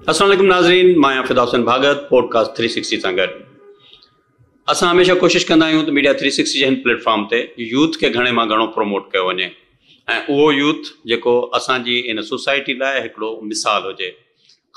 السلام عليڪم ناظرين، مان آهيان Fida Hussain Bhagat, podcast three sixty سان گڏ. اسان هميشه ڪوشش ڪندا آهيون ته ميڊيا ٿري سڪسٽي جي هن پليٽ فارم تي يوٿ کي گهڻي مان گهڻو پروموٽ ڪيو وڃي ۽ اهو يوٿ جيڪو اسان جي هن سوسائٽي لاء هڪڙو مثال هجي،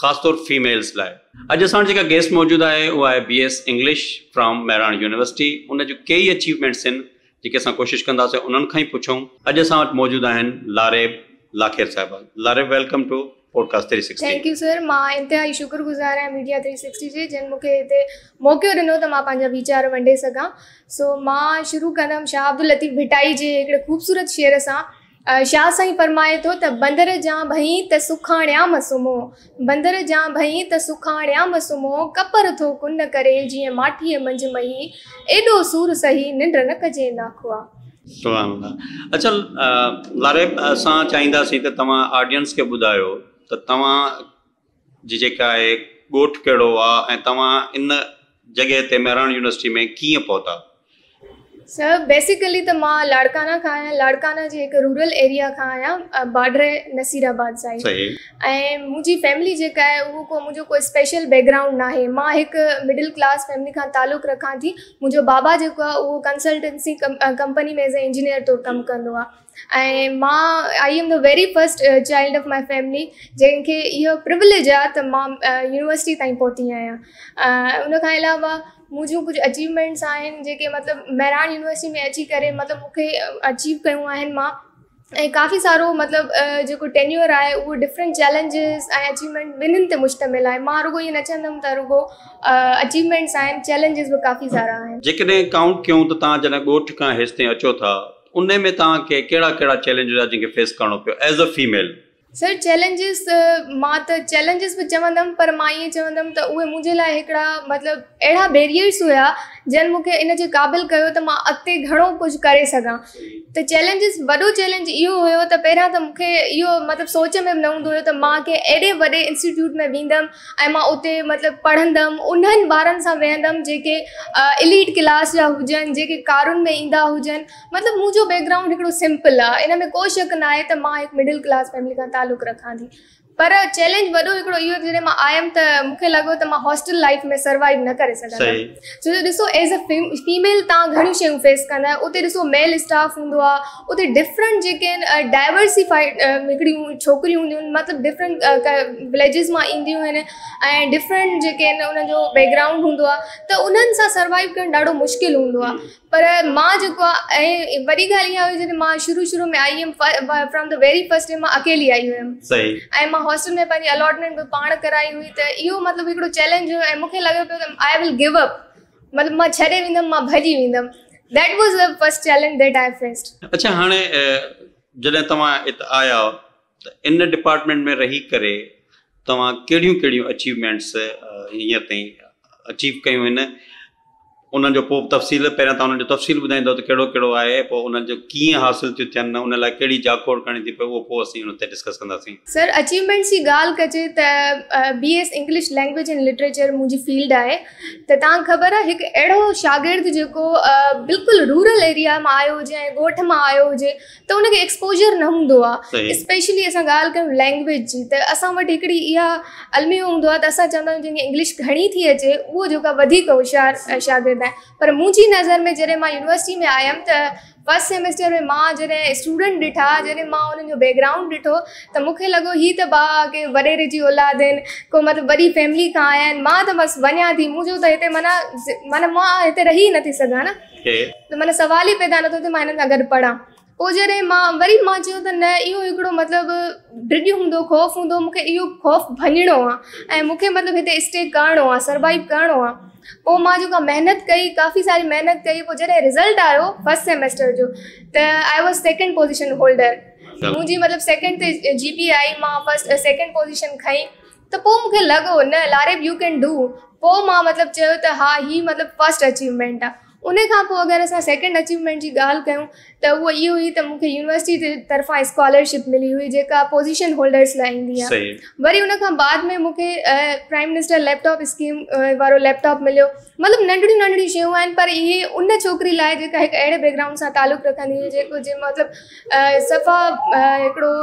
خاص طور فيميلز لاء. اڄ اسان وٽ جيڪا گيسٽ موجود آهي اها آهي B S English from Mehran university. ان جون ڪيئي اچيومينٽس آهن جيڪي اسان ڪوشش ڪنداسين انهن کان ئي پڇون. اڄ اسان وٽ موجود آهن لاريب لاکير صاحبه. لاريب welcome to podcast three sixty. Thank you sir, مان انتهائي شڪر گذار آهيان ميڊيا ٿري سڪسٽي جي جن مون کي هتي موقعو ڏنو ته مان پنهنجا ويچار ونڊي سگهان. سو مان شروع ڪندم شاهه عبداللطيف ڀٽائي جي هڪڙي خوبصورت شعر سان. شاهه سائين فرمائي ٿو ته بندر جان ڀئين ته سکاڻيام سمهو، بندر جان ڀئين ته سکاڻيام سمهو، ڪپر ٿو ڪن ڪري جيئن ماٺيء منجهه مهي، ايڏو سور سهي ننڊ نه ڪجي ناکئا. سبحان الله. اڇا لاريب اسان چاهينداسين ته توهان آڊينس کي ٻڌايو ته توهان جي جيڪا آهي ڳوٺ ڪهڙو آ ۽ توهان ان جڳهه تي مهراڻ يونيورسٽي ۾ ڪيئن پهتا؟ سر بيسيڪلي ته مان لاڙڪانا کان آهيان، لاڙڪانا جي هڪ رورل ايريا کان آهيان، بارڊر نصير آباد سائيڊ، ۽ منهنجي فيملي جيڪا آهي اهو ڪو منهنجو ڪو اسپيشل بيڪ گرائونڊ ناهي. مان هڪ مڊل ڪلاس فيملي کان تعلق رکان ٿي. منهنجو بابا جيڪو آهي اهو consultancy company ۾ as a engineer طور ڪم ڪندو آهي ۽ مان I am the very first child of my family جنهن کي اهو پروليج آهي ته مان يونيورسٽي تائين پهتي آهيان. ان کان علاوه منهنجون ڪجهه اچيومينٽس آهن جيڪي مطلب مهراڻ يونيورسٽي ۾ اچي ڪري مطلب مون کي اچيو ڪيون آهن مان ۽ ڪافي سارو مطلب جيڪو ٽينيور آهي اهو ڊفرنٽ چئلينجز ۽ اچيومينٽ ٻنهن تي مشتمل آهي. مان رڳو ائين نه چوندم ته رڳو اچيومينٽس آهن، چئلينجز به ڪافي سارا آهن. جيڪڏهن ڪائونٽ ڪيون ته توهان جڏهن ڳوٺ کان هيستائين اچو ٿا انهي ۾ توهان کي ڪهڙا ڪهڙا چئلينج هيا جن کي فيس ڪرڻو پيو as a female? Sir challenges مان ته چئلينجز به چوندم پر مان ائين چوندم ته اهي منهنجي لاء هڪڙا مطلب اهڙا بيريئرس هيا جن مون کي ان جي قابل ڪيو ته مان اڳتي گهڻو ڪجهه ڪري سگهان. ته چئلينجز وڏو چئلينج اهو هيو ته پهريان ته مون کي اهو مطلب سوچ ۾ به نه هوندو هيو ته مان ڪنهن ايڏي وڏي انسٽيٽيوٽ ۾ ويندم ۽ مان اتي مطلب پڙهندم، انهن ٻارن سان ويهندم جيڪي اليٽ ڪلاس جا هجن، جيڪي ڪارن ۾ ايندا هجن. مطلب منهنجو بيڪ گرائونڊ هڪڙو سمپل آ، ان ۾ ڪو شڪ نه آهي ته مان هڪ مڊل ڪلاس فيملي کان تعلق رکان ٿي، پر چئلينج وڏو هڪڙو اهو جڏهن مان آيم ته مون کي لڳو ته مان هاسٽل لائف ۾ سروائيو نه ڪري سگهندم، ڇو جو ڏسو ايز اي فيميل توهان گهڻيون شيون فيس ڪندا آهيو. اتي ڏسو ميل اسٽاف هوندو آ، اتي ڊفرنٽ جيڪي آهن ڊائيورسيفائيڊ هڪڙيون ڇوڪريون هونديون آهن، مطلب ڊفرنٽ وليجز مان اينديون آهن ۽ ڊفرنٽ جيڪي آهن انهن جو بيڪ گرائونڊ هوندو آ، ته انهن سان سروائيو ڪرڻ ڏاڍو مشڪل هوندو آ. پر مان جيڪو آ ۽ وڏي ڳالهه اها هئي جڏهن مان شروع شروع ۾ آئي هيم from the very first day مان اڪيلي آئي هيم ۽ مان هاسٽل ۾ پنهنجي الاٽمينٽ به پاڻ ڪرائي هئي ته اهو مطلب هڪڙو چئلينج هيو ۽ مون کي لڳي پيو ته آئي ول گيو اپ، مطلب مان ڇڏي ويندم، مان ڀڄي ويندم. That was the first challenge that I faced. اڇا هاڻي جڏهن توهان ات آيا ته ان ڊپارٽمينٽ ۾ رهي ڪري توهان ڪهڙيون ڪهڙيون اچيومينٽس هينئر تائين اچيو ڪيون آهن، انهن جو پوء تفصيل، پهريان توهان انهن جو تفصيل ٻڌائيندو ته ڪهڙو ڪهڙو آهي، پوء انهن جو ڪيئن حاصل ٿيون ٿين، ان لاء ڪهڙي جاکوڙ ڪرڻي ٿي پئي، اهو پوء اسين ان تي ڊسڪس ڪنداسين. سر اچيومينٽس جي ڳالهه ڪجي ته B S English language and literature منهنجي فيلڊ آهي ته توهان کي خبر آهي هڪ اهڙو شاگرد جيڪو بلڪل رورل ايريا مان آيو هجي ۽ ڳوٺ مان آيو هجي ته ان کي ايڪسپوجر نه هوندو آهي. اسپيشلي اسان ڳالهه ڪيون لينگويج جي ته اسان وٽ هڪڙي اها الميو هوندو آهي ته اسان چوندا آهيون جنهن کي انگلش گهڻي ٿي اچي اهو جيڪو آهي وڌيڪ هوشيار شاگرد آهي، پر منهنجي نظر ۾ جڏهن مان يونيورسٽي ۾ آيم ته فرسٽ سيمسٽر ۾ مان جڏهن اسٽوڊنٽ ڏٺا، جڏهن مان انهن جو بيڪ گرائونڊ ڏٺو ته مون کي لڳو هي ته با ڪي وڏيري جي اولاد آهن، ڪو مطلب وڏي فيملي کان آيا آهن، مان ته بس وڃان ٿي، منهنجو ته هتي معنيٰ معنيٰ مان هتي رهي نٿي سگهان نه. ته معنيٰ سوال ئي پيدا نٿو ٿئي مان هنن سان گڏ پڙهان. پوء جڏهن مان وري مان چيو ته نه اهو هڪڙو مطلب ڊڄ هوندو، خوف هوندو، مون کي اهو خوف ڀڃڻو آهي ۽ مون کي مطلب هتي اسٽي ڪرڻو آهي، سروائيو ڪرڻو آهي. پوء مان جيڪا محنت ڪئي، ڪافي ساري محنت ڪئي، پوء جڏهن رزلٽ آيو فرسٽ سيمسٽر جو ته I was second position holder. منهنجي مطلب سيڪنڊ تي جي پي آئي، مان فرسٽ سيڪنڊ پوزيشن کنئي ته پوء مون کي لڳو نه لاريب you can do. پوء مان مطلب چيو ته ها هي مطلب فرسٽ اچيومينٽ آهي. ان کان پوء اگر اسان سيڪنڊ اچيومينٽ جي ڳالهه ڪيون ته اهو اهو هئي ته مون کي يونيورسٽي جي طرفان اسڪالرشپ ملي هئي جيڪا پوزيشن هولڊرس لاء ايندي آهي. وري ان کان بعد ۾ مون کي prime minister lap top scheme وارو ليپ ٽاپ مليو. مطلب ننڍڙيون ننڍڙيون شيون آهن پر اهي ان ڇوڪري لاء جيڪا هڪ اهڙي بيڪ گرائونڊ سان تعلق رکندي هجي جيڪو جي مطلب صفا هڪڙو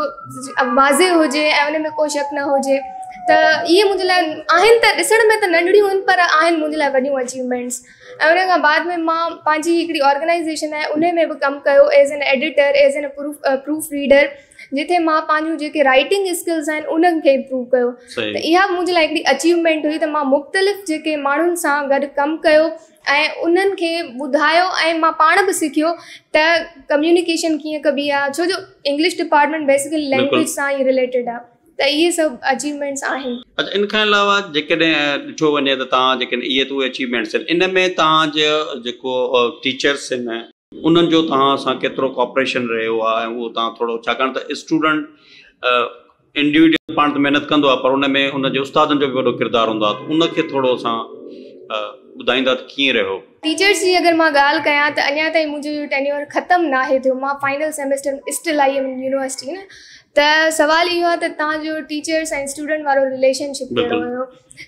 واضح هجي ۽ ان ۾ ڪو شڪ نه هجي. ته اهي منهنجي لاء آهن ته ڏسڻ ۾ ته ننڍڙيون آهن پر آهن منهنجي لاء وڏيون اچيومينٽس. ۽ ان کان بعد ۾ مان پنهنجي هڪڙي آرگنائيزيشن آهي ان ۾ به ڪم ڪيو as an editor as an proof reader جتي مان پنهنجون جيڪي رائٽنگ اسڪلز آهن انهن کي امپروو ڪيو ته اها به منهنجي لاء هڪڙي اچيومينٽ هئي ته مان مختلف جيڪي ماڻهن سان گڏ ڪم ڪيو ۽ انهن کي ٻڌايو ۽ مان پاڻ به سکيو ته ڪميونيڪيشن ڪيئن ڪبي آهي ڇو جو انگلش ڊپارٽمينٽ بيسيڪلي لينگويج سان ئي رليٽيڊ آهي ته اهي سڀ اچيومينٽس آهن. اڇا ان کان علاوه جيڪڏهن ڏٺو وڃي ته توهان جيڪڏهن اهي ته اهي اچيومينٽس آهن ان ۾ توهان جو جيڪو ٽيچرس آهن انهن جو توهان سان ڪيترو ڪوآپريشن رهيو آهي ۽ اهو توهان ٿورو ڇاڪاڻ ته اسٽوڊنٽ انڊيوڊيول پاڻ ته محنت ڪندو آهي پر ان ۾ ان جي استادن جو به وڏو ڪردار هوندو آهي ته ان کي ٿورو اسان ٻڌائيندا ته ڪيئن رهيو. ٽيچرس جي اگر مان ڳالهه ڪيان ته اڃا تائين منهنجو اهو ٽينيور ختم ناهي ٿيو مان final semester still I am in university نه ته سوال اهو آهي ته توهان جو ٽيچرس ۽ اسٽوڊنٽ وارو رليشن شپ ڪهڙو هيو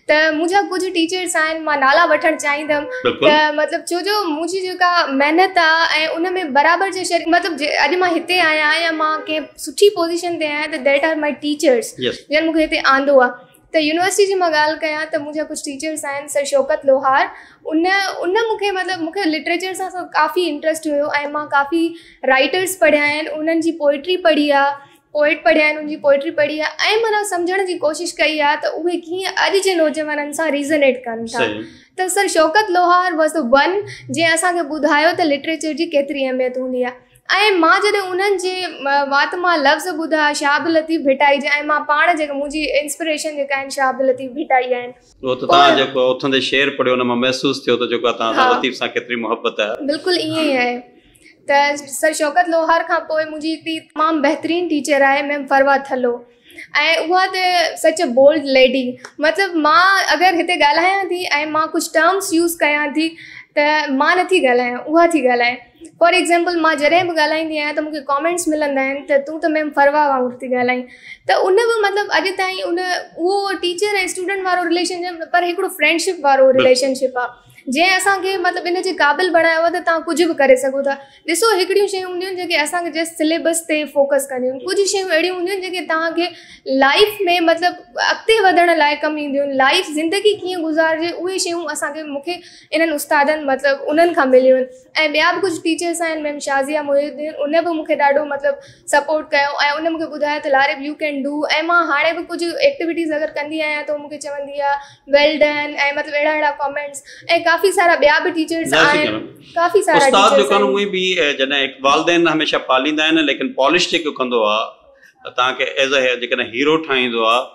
ته منهنجا ڪجهه ٽيچرس آهن مان نالا وٺڻ چاهيندم ته مطلب ڇو جو منهنجي جيڪا محنت آهي ۽ ان ۾ برابر جي شريڪ مطلب اڄ مان هتي آهيان يا مان ڪنهن سٺي پوزيشن تي آهيان ته that are my teachers جن مون کي هتي آندو آهي ته يونيورسٽي جي مان ڳالهه ڪيان ته منهنجا ڪجهه ٽيچرس آهن سر شوڪت لوهار ان ان مون کي مطلب مون کي لٽريچر سان ڪافي انٽرسٽ هيو ۽ مان ڪافي رائٽرس پڙهيا آهن انهن جي پوئٽري پڙهي آهي پوئٽ پڙهيا آهن انهن جي پوئٽري پڙهي آهي ۽ معنيٰ سمجهڻ جي ڪوشش ڪئي آهي ته اهي ڪيئن اڄ جي نوجوانن سان ريزونيٽ ڪن ٿا ته sir Shaukat Lohar was the one جنهن اسان کي ٻڌايو ته لٽريچر جي ڪيتري اهميت هوندي آهي ۽ مان جڏهن انهن جي وات مان لفظ ٻڌا شاهه عبداللطيف ڀٽائي جا ۽ مان پاڻ جيڪا منهنجي انسپريشن جيڪا آهن شاهه عبداللطيف ڀٽائي آهن. اهو ته توهان جيڪو اٿندي شعر پڙهيو ان مان محسوس ٿيو ته جيڪو آهي توهان سان لطيف سان ڪيتري محبت آهي. بلڪل ائين ئي آهي ته سر شوڪت لوهار کان پوء منهنجي هڪڙي تمام بهترين ٽيچر آهي ميم فروا ٿلهو ۽ اها ته سچ ا بولڊ ليڊي مطلب مان اگر هتي ڳالهايان ٿي ۽ مان ڪجهه ٽرمس يوز ڪيان ٿي ته مان نٿي ڳالهايان اها ٿي ڳالهائي فار ايگزامپل مان جڏهن به ڳالهائيندي آهيان ته مون کي ڪامينٽس ملندا آهن ته تون ته ميم فروا وانگر ٿي ڳالهائين ته ان به مطلب اڄ تائين ان اهو ٽيچر ۽ اسٽوڊنٽ وارو رليشن پر هڪڙو فرينڊشپ وارو رليشن شپ آهي جنهن اسان کي مطلب ان جي قابل بڻايو آهي ته توهان ڪجهه به ڪري سگهو ٿا ڏسو هڪڙيون شيون هونديون آهن جيڪي اسان کي جسٽ سليبس تي فوڪس ڪنديون آهن ڪجهه شيون اهڙيون هونديون آهن جيڪي توهان کي لائف ۾ مطلب اڳتي وڌڻ لاء ڪم اينديون آهن لائف زندگي ڪيئن گذارجي اهي شيون اسان کي مون کي انهن استادن مطلب انهن کان مليون آهن ۽ ٻيا به ڪجهه ٽيچرس آهن ميم شازيه محي الدين ان به مون کي ڏاڍو مطلب سپورٽ ڪيو ۽ ان مون کي ٻڌايو ته لاريب you can do ۽ مان هاڻي به ڪجهه ايڪٽيوٽيز اگر ڪندي آهيان ته هو مون کي چوندي آهي ويل ڊن ۽ مطلب اهڙا اهڙا ڪامينٽس ۽ ڪافي سارا ٻيا به ٽيچرس آهن ڪافي سارا استاد جيڪو آهن اهي به جڏهن هڪ والدين هميشه پاليندا آهن ليڪن پالش جيڪو ڪندو آهي توهان کي ايز اي جيڪڏهن هيرو ٺاهيندو آهي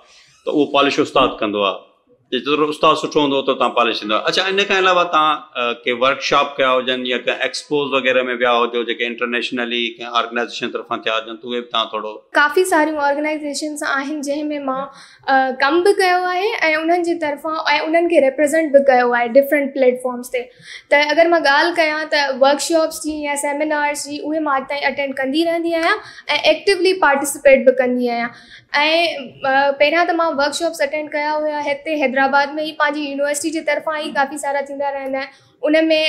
ته اهو پالش استاد ڪندو آهي جيترو استاد سٺو هوندو اوترو توهان پالش ٿيندو. اڇا ان کان علاوه توهان ڪي ورڪشاپ ڪيا هجن يا ڪنهن ايڪسپوز وغيره ۾ ويا هجو جيڪي انٽرنيشنلي ڪنهن آرگنائيزيشن طرفان ٿيا هجن ته اهي به توهان ٿورو. ڪافي ساريون آرگنائيزيشنس آهن جنهن ۾ مان ڪم به ڪيو آهي ۽ انهن جي طرفان ۽ انهن کي ريپريزنٽ به ڪيو آهي ڊفرنٽ پليٽ فارمس تي ته اگر مان ڳالهه ڪيان ته ورڪشاپس جي يا سيمينارس جي اهي مان اڄ تائين اٽينڊ ڪندي رهندي آهيان ۽ ايڪٽولي پارٽيسپيٽ به ڪندي آهيان ۽ پهريان ته مان ورڪشاپس اٽينڊ ڪيا هيا هتي حيدرآباد ۾ ئي پنهنجي يونيورسٽي جي طرفان ئي ڪافي سارا ٿيندا رهندا آهن ان ۾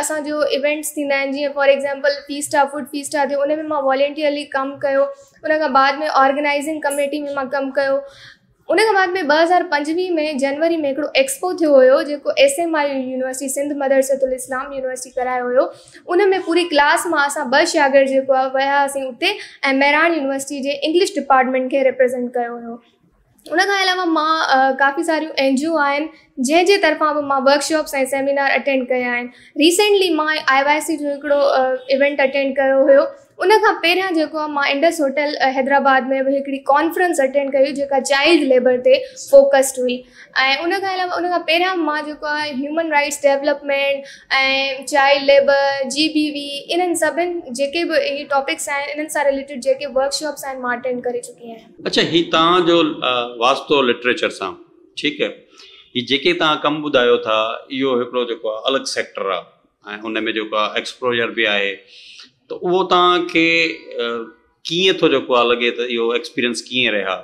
اسانجو ايونٽس ٿيندا آهن جيئن for example fiesta food fiesta ٿيو ان ۾ مان والنٽيئرلي ڪم ڪيو ان کان بعد ۾ آرگنائزنگ ڪميٽي ۾ مان ڪم ڪيو ان کان بعد ۾ 2025 ۾ جنوري ۾ هڪڙو ايڪسپو ٿيو هيو جيڪو S M I U university Sindh Madressatul Islam university ڪرايو هيو ان ۾ پوري ڪلاس مان اسان ٻه شاگرد جيڪو آهي ويا هئاسين اتي ۽ مهراڻ يونيورسٽي جي انگلش ڊپارٽمينٽ کي ريپريزنٽ ڪيو هيو ان کان علاوه مان ڪافي ساريون اين جي او آهن جنهن جي طرفان به مان ورڪشاپس ۽ سيمينار اٽينڊ ڪيا آهن ريسينٽلي مان آء وائي سي جو هڪڙو ايونٽ اٽينڊ ڪيو هيو ان کان پهريان جيڪو آهي مان انڊس هوٽل حيدرآباد ۾ به هڪڙي ڪانفرنس اٽينڊ ڪئي جيڪا چائلڊ ليبر تي فوڪسڊ هئي ۽ ان کان علاوه ان کان پهريان مان جيڪو آهي human rights development ۽ child labour G B V انهن سڀن جيڪي به اهي ٽاپڪس آهن انهن سان رليٽيڊ جيڪي ورڪشاپس آهن مان اٽينڊ ڪري چڪي آهيان. اڇا هي توهان جو واسطو لٽريچر سان ٺيڪ هي هي جيڪي توهان ڪم ٻڌايو ٿا اهو هڪڙو جيڪو آهي الڳ سيڪٽر آهي ۽ ان ۾ جيڪو آهي ايڪسپوزر به آهي ته اهو توهان کي ڪيئن ٿو جيڪو آ لڳي ته اهو ايڪسپيرينس ڪيئن رهيا؟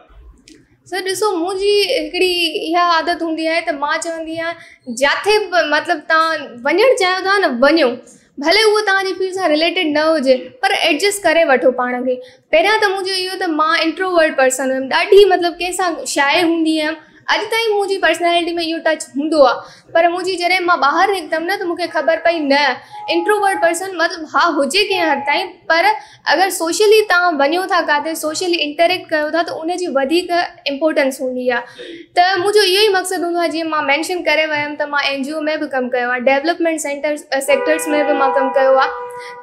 سر ڏسو منهنجي هڪڙي اها عادت هوندي آهي ته مان چوندي آهيان جاٿي به مطلب توهان وڃڻ چاهيو ٿا نه وڃو ڀلي اهو توهان جي فيلڊ سان رليٽيڊ نه هجي پر ايڊجسٽ ڪري وٺو پاڻ کي. پهريان ته منهنجو اهو ته مان انٽروورٽ پرسن هيم، ڏاڍي مطلب ڪنهن سان شاء هوندي هيم. اڄ تائين منهنجي پرسنالٽي ۾ اهو ٽچ هوندو آهي، پر منهنجي جڏهن مان ٻاهر نڪتم نه ته مون کي خبر پئي نه انٽروورٽ پرسن مطلب ها هجي ڪنهن حد تائين، پر اگر سوشلي توهان وڃو ٿا ڪاٿي سوشلي انٽريڪٽ ڪيو ٿا ته ان جي وڌيڪ امپورٽنس هوندي آهي. ته منهنجو اهو ئي مقصد هوندو آهي، جيئن مان مينشن ڪري ويم ته مان اين جي او ۾ به ڪم ڪيو آهي، ڊيولپمينٽ سينٽر سيڪٽرس ۾ به مان ڪم ڪيو آهي،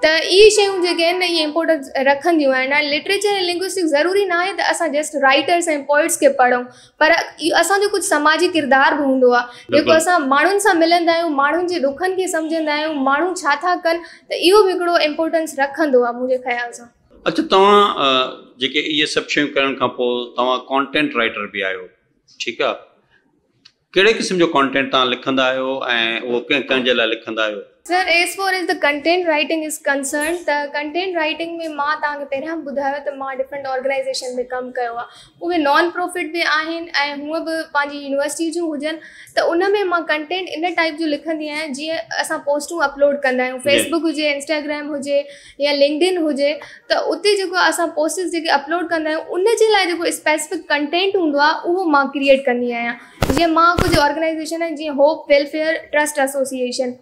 ته اهي شيون جيڪي آهن نه اهي امپورٽنس رکنديون آهن. ۽ لٽريچر ۽ لنگوسٽڪس ضروري نه آهي ته اسان جسٽ رائٽرس ۽ پوئٽس کي پڙهون، پر اهو اسان جو ڪجهه سماجي ڪردار به هوندو آهي، جيڪو اسان ماڻهن سان ملندا آهيون، ماڻهن جي ڏکن کي سمجهندا آهيون، ماڻهو ڇا ٿا ڪن، ته اهو به هڪڙو امپورٽنس رکندو آهي منهنجي خيال سان. اڇا توهان جيڪي اهي سڀ شيون ڪرڻ کان پوء توهان ڪانٽينٽ رائٽر به آهيو، ٺيڪ آهي، ڪهڙي قسم جو ڪانٽينٽ توهان لکندا آهيو ۽ اهو ڪنهن ڪنهن جي لاء لکندا آهيو؟ Sir as far as the content writing is concerned ته ڪنٽينٽ رائٽنگ ۾ مان توهان کي پهريان به ٻڌايو ته مان ڊفرنٽ آرگنائيزيشن ۾ ڪم ڪيو آهي، اهي نان پرافٽ به آهن ۽ هونء به پنهنجي يونيورسٽي جون هجن، ته ان ۾ مان ڪنٽينٽ ان ٽائيپ جو لکندي آهيان جيئن اسان پوسٽون اپلوڊ ڪندا آهيون، فيس بڪ هجي، انسٽاگرام هجي يا لنڪڊ ان هجي، ته اتي جيڪو اسان پوسٽس جيڪي اپلوڊ ڪندا آهيون ان جي لاء جيڪو اسپيسفڪ ڪنٽينٽ هوندو آهي اهو مان ڪريئيٽ ڪندي آهيان. جيئن مان ڪجهه آرگنائيزيشن آهن جيئن هوپ ويلفيئر ٽرسٽ ايسوسيئيشن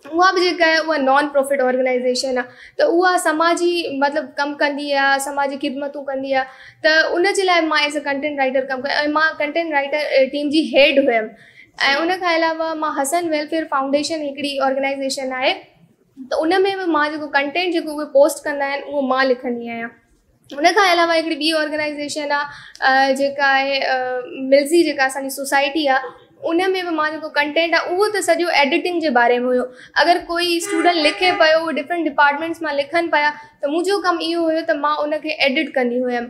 اها به جيڪا آهي اها نان پرافٽ آرگنائيزيشن آهي، ته اها سماجي مطلب ڪم ڪندي آهي، سماجي خدمتون ڪندي آهي، ته ان جي لاء مان ايز اي ڪنٽينٽ رائٽر ڪم ڪيو ۽ مان ڪنٽينٽ رائٽر ٽيم جي هيڊ هيم. ۽ ان کان علاوه مان حسن ويلفيئر فائونڊيشن هڪڙي آرگنائيزيشن آهي ته ان ۾ به مان جيڪو ڪنٽينٽ جيڪو اهي پوسٽ ڪندا آهن اهو مان لکندي آهيان. ان کان علاوه هڪڙي ٻي آرگنائيزيشن آ جيڪا آهي ملزي، جيڪا اسان جي سوسائٽي آ، ان ۾ به مان جيڪو ڪنٽينٽ آ اهو ته سڄو ايڊيٽنگ جي باري ۾ هيو. اگر ڪوئي اسٽوڊنٽ لکي پيو، اهو ڊفرنٽ ڊپارٽمينٽس مان لکن پيا، ته منهنجو ڪم اهو هيو ته مان ان کي ايڊٽ ڪندي هيم.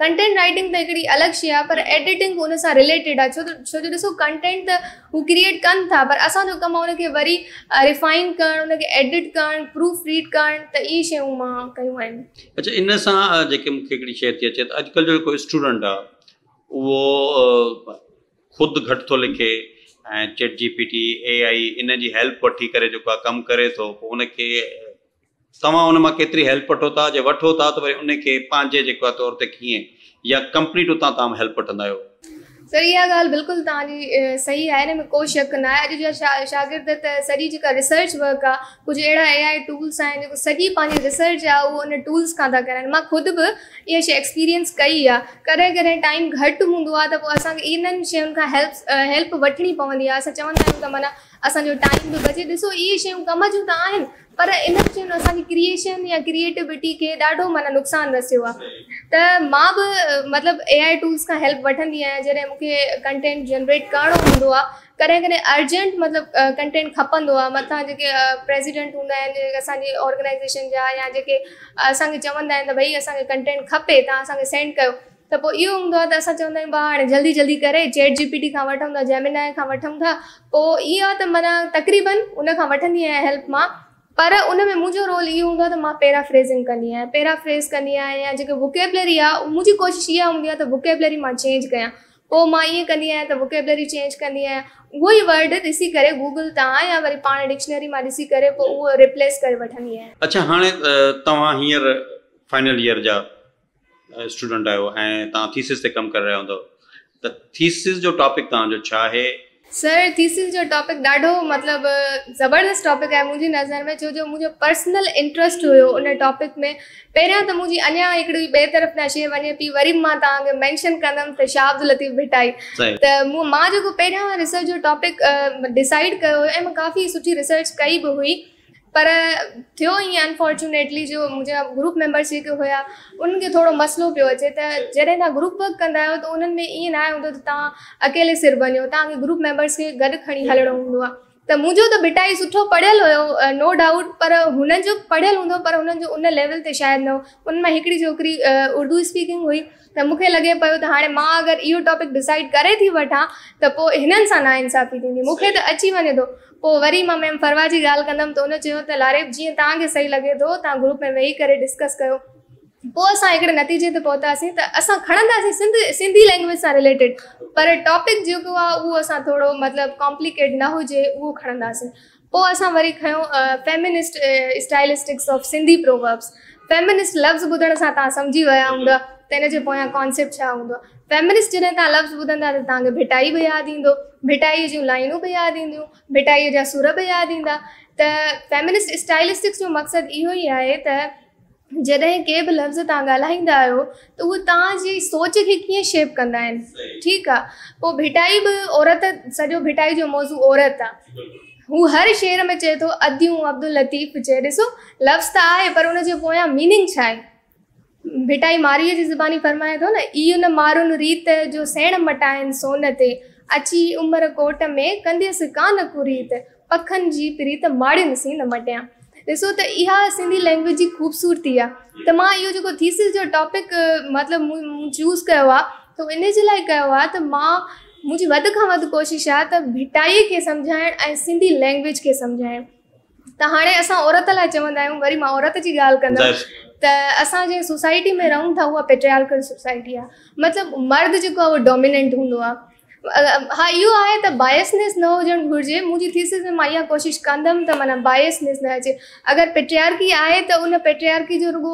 ڪنٽينٽ رائٽنگ ته هڪڙي الڳ شيء آ، پر ايڊيٽنگ به ان سان رليٽيڊ آ، ڇو ته ڇو جو ڏسو ڪنٽينٽ ته هو ڪريئيٽ ڪن ٿا، پر اسان جو ڪم آ ان کي وري ريفائن ڪرڻ، ان کي ايڊٽ ڪرڻ، پروف ريڊ ڪرڻ، ته اهي شيون مان ڪيون آهن. اڇا ان سان جيڪي مون کي هڪڙي شيء ٿي اچي ته اڄڪلهه جو جيڪو اسٽوڊنٽ آ اهو خود گهٽ ٿو لکي ۽ چيٽ جي پي ٽي، اي آئي ان جي هيلپ وٺي ڪري جيڪو آ ڪم ڪري ٿو، پوء ان کي توهان ان مان ڪيتري هيلپ وٺو ٿا، جي وٺو ٿا ته وري ان کي پنهنجي جيڪو آهي طور تي ڪيئن يا ڪمپليٽ اتان توهان هيلپ وٺندا آهيو؟ سر اها ڳالهه بلڪل توهان جي صحيح آهي ان ۾ ڪو شڪ نه آهي. اڄ جا شاگرد ته سڄي جيڪا ريسرچ ورڪ آهي، ڪجهه اهڙا اي آء ٽولس آهن جيڪو سڄي پنهنجي ريسرچ آهي اهو ان ٽولس کان ٿا ڪرائن. مان خود به اها شيء ايڪسپيرينس ڪئي آهي. ڪڏهن ڪڏهن ٽائيم گهٽ هوندو آهي ته پوء اسان کي انهن شين کان هيلپ وٺڻي پوندي آهي. اسان چوندا آهيون ته معنيٰ اسان جو ٽائيم به بچي. ڏسو اهي شيون ڪم جون ته آهن پر انهن شين اسان جي ڪريئيشن يا ڪريئيٽوٽي کي ڏاڍو معنيٰ نقصان رسيو آهي. ته مان به مطلب اي آء ٽولس کان هيلپ وٺندي آهيان جڏهن مون کي ڪنٽينٽ جنريٽ ڪرڻو هوندو آهي. ڪڏهن ڪڏهن ارجنٽ مطلب ڪنٽينٽ کپندو آهي، مٿان جيڪي پريزيڊنٽ هوندا آهن اسان جي آرگنائيزيشن جا يا جيڪي اسان کي چوندا آهن ته ڀئي اسان کي ڪنٽينٽ کپي توهان اسان کي سينڊ ڪيو، ته پوء اهو هوندو آهي ته اسان چوندا آهيون ڀاء هاڻي جلدي جلدي ڪري چيٽ جي پي ٽي کان وٺون ٿا، جيمينائي کان وٺون ٿا. پوء اهو آهي ته معنيٰ تقريبن ان کان وٺندي آهيان هيلپ مان، پر ان ۾ منهنجو رول اهو هوندو آهي ته مان پيرا فريزنگ ڪندي آهيان، پيرا فريز ڪندي آهيان يا جيڪي ووڪيبلري آهي منهنجي ڪوشش اها هوندي آهي ته ووڪيبلري مان چينج ڪيان. پوء مان ائين ڪندي آهيان ته ووڪيبلري چينج ڪندي آهيان، اهو ئي ورڊ ڏسي ڪري گوگل تان يا وري پاڻ ڊڪشنري مان ڏسي ڪري پوء اهو ريپليس ڪري وٺندي آهيان. اڇا هاڻي توهان هينئر فائنل ييئر جا اسٽوڊنٽ آهيو ۽ توهان ٿيسز تي ڪم ڪري رهيا هوندؤ ته ٿيسز جو ٽاپڪ توهان جو ڇا آهي؟ سر ٿيسز جو ٽاپڪ ڏاڍو مطلب زبردست ٽاپڪ آهي منهنجي نظر ۾، ڇو جو منهنجو پرسنل انٽرسٽ هيو ان ٽاپڪ ۾. پهريان ته منهنجي اڃا هڪڙي ٻئي طرف ڏانهن شيء وڃي پئي، وري به مان توهان کي مينشن ڪندم ته شاهه عبداللطيف ڀٽائي. ته مون مان جيڪو پهريان ريسرچ جو ٽاپڪ ڊسائيڊ ڪيو هيو ۽ مان ڪافي سٺي ريسرچ ڪئي به هئي، پر ٿيو ائين انفارچونيٽلي جو منهنجا گروپ ميمبرس جيڪي هيا انهن کي ٿورو مسئلو پيو اچي ته جڏهن توهان گروپ ورڪ ڪندا آهيو ته انهن ۾ ائين ناهي هوندو ته توهان اڪيلي سر وڃو، توهان کي گروپ ميمبرس کي گڏ کڻي هلڻو هوندو آهي. ته منهنجو ته ڀٽائي سٺو پڙهيل هيو نو ڊائوٽ، پر هنن جو پڙهيل هوندو پر هنن جو ان ليول تي شايد نه هو. انهن مان هڪڙي ڇوڪري اردو اسپيڪنگ هئي، ته مون کي لڳي پيو ته هاڻي مان اگر اهو ٽاپڪ ڊسائيڊ ڪري ٿي وٺان ته پوء هنن سان ناانصافي ٿيندي، مون کي ته اچي وڃي ٿو. پوء وري مان ميم فروا جي ڳالهه ڪندم ته ان چيو ته لاريب جيئن توهان کي صحيح لڳي ٿو توهان گروپ ۾ ويهي ڪري ڊسڪس ڪيو. پوء اسان هڪڙي نتيجي تي پهتاسين ته اسان کڻنداسين سنڌ سنڌي لينگويج سان رليٽيڊ، پر ٽاپڪ جيڪو آهي اهو اسان ٿورو مطلب ڪامپليڪيٽ نه هجي اهو کڻنداسين. پوء اسان وري کنيو feminist stylistics of Sindhi proverbs. Feminist لفظ ٻڌڻ سان توهان سمجهي ويا هوندا ته ان جي پويان ڪانسيپٽ ڇا هوندو. فيمنسٽ جڏهن توهان لفظ ٻڌندا ته توهان کي ڀٽائي به ياد ايندو، ڀٽائي جون لائينون به ياد اينديون، ڀٽائي جا سر به ياد ايندا ته فيمنسٽ اسٽائلسٽڪس جو مقصد اهو ئي آهي ته جڏهن ڪي به لفظ توهان ڳالهائيندا آهيو ته اهي توهان جي سوچ کي ڪيئن شيپ ڪندا آهن ٺيڪ آ پوء ڀٽائي به عورت سڄو ڀٽائي جو موضوع عورت آ هو هر شعر ۾ چئي ٿو اديون عبداللطيف چئي ڏسو لفظ ته آهي پر ان جي پويان ميننگ ڇا آهي ڀٽائي مارئيء جي زباني فرمائي ٿو نه اي ان مارن ريت جو سيڻ مٽائن سون تي اچي عمر ڪوٽ ۾ ڪنديس ڪانه ڪريت پکن جي پريت ماڙين سين نه مٽيان. ڏسو ته اها سنڌي لينگويج جي خوبصورتي آ ته مان اهو جيڪو ٿيسز جو ٽاپڪ مطلب مون چوز ڪيو آ ته ان جي لاء ڪيو آ ته مان منهنجي وڌ کان وڌ ڪوشش آ ته ڀٽائي کي سمجهائڻ ۽ سنڌي لينگويج کي سمجهائڻ ته هاڻي اسان عورت لاء چوندا آهيون وري مان عورت جي ڳالهه ڪندم ته اسان جنهن سوسائٽي ۾ رهون ٿا اها پيٽريارڪل سوسائٽي آ مطلب مرد جيڪو آ اهو ڊوميننٽ هوندو آ ها اهو آهي ته بائسنيس نه هجڻ گهرجي منهنجي ٿيسز ۾ مان اها ڪوشش ڪندم ته معنيٰ بائسنيس نه اچي اگر پيٽريارڪي آهي ته ان پيٽريارڪي جو رڳو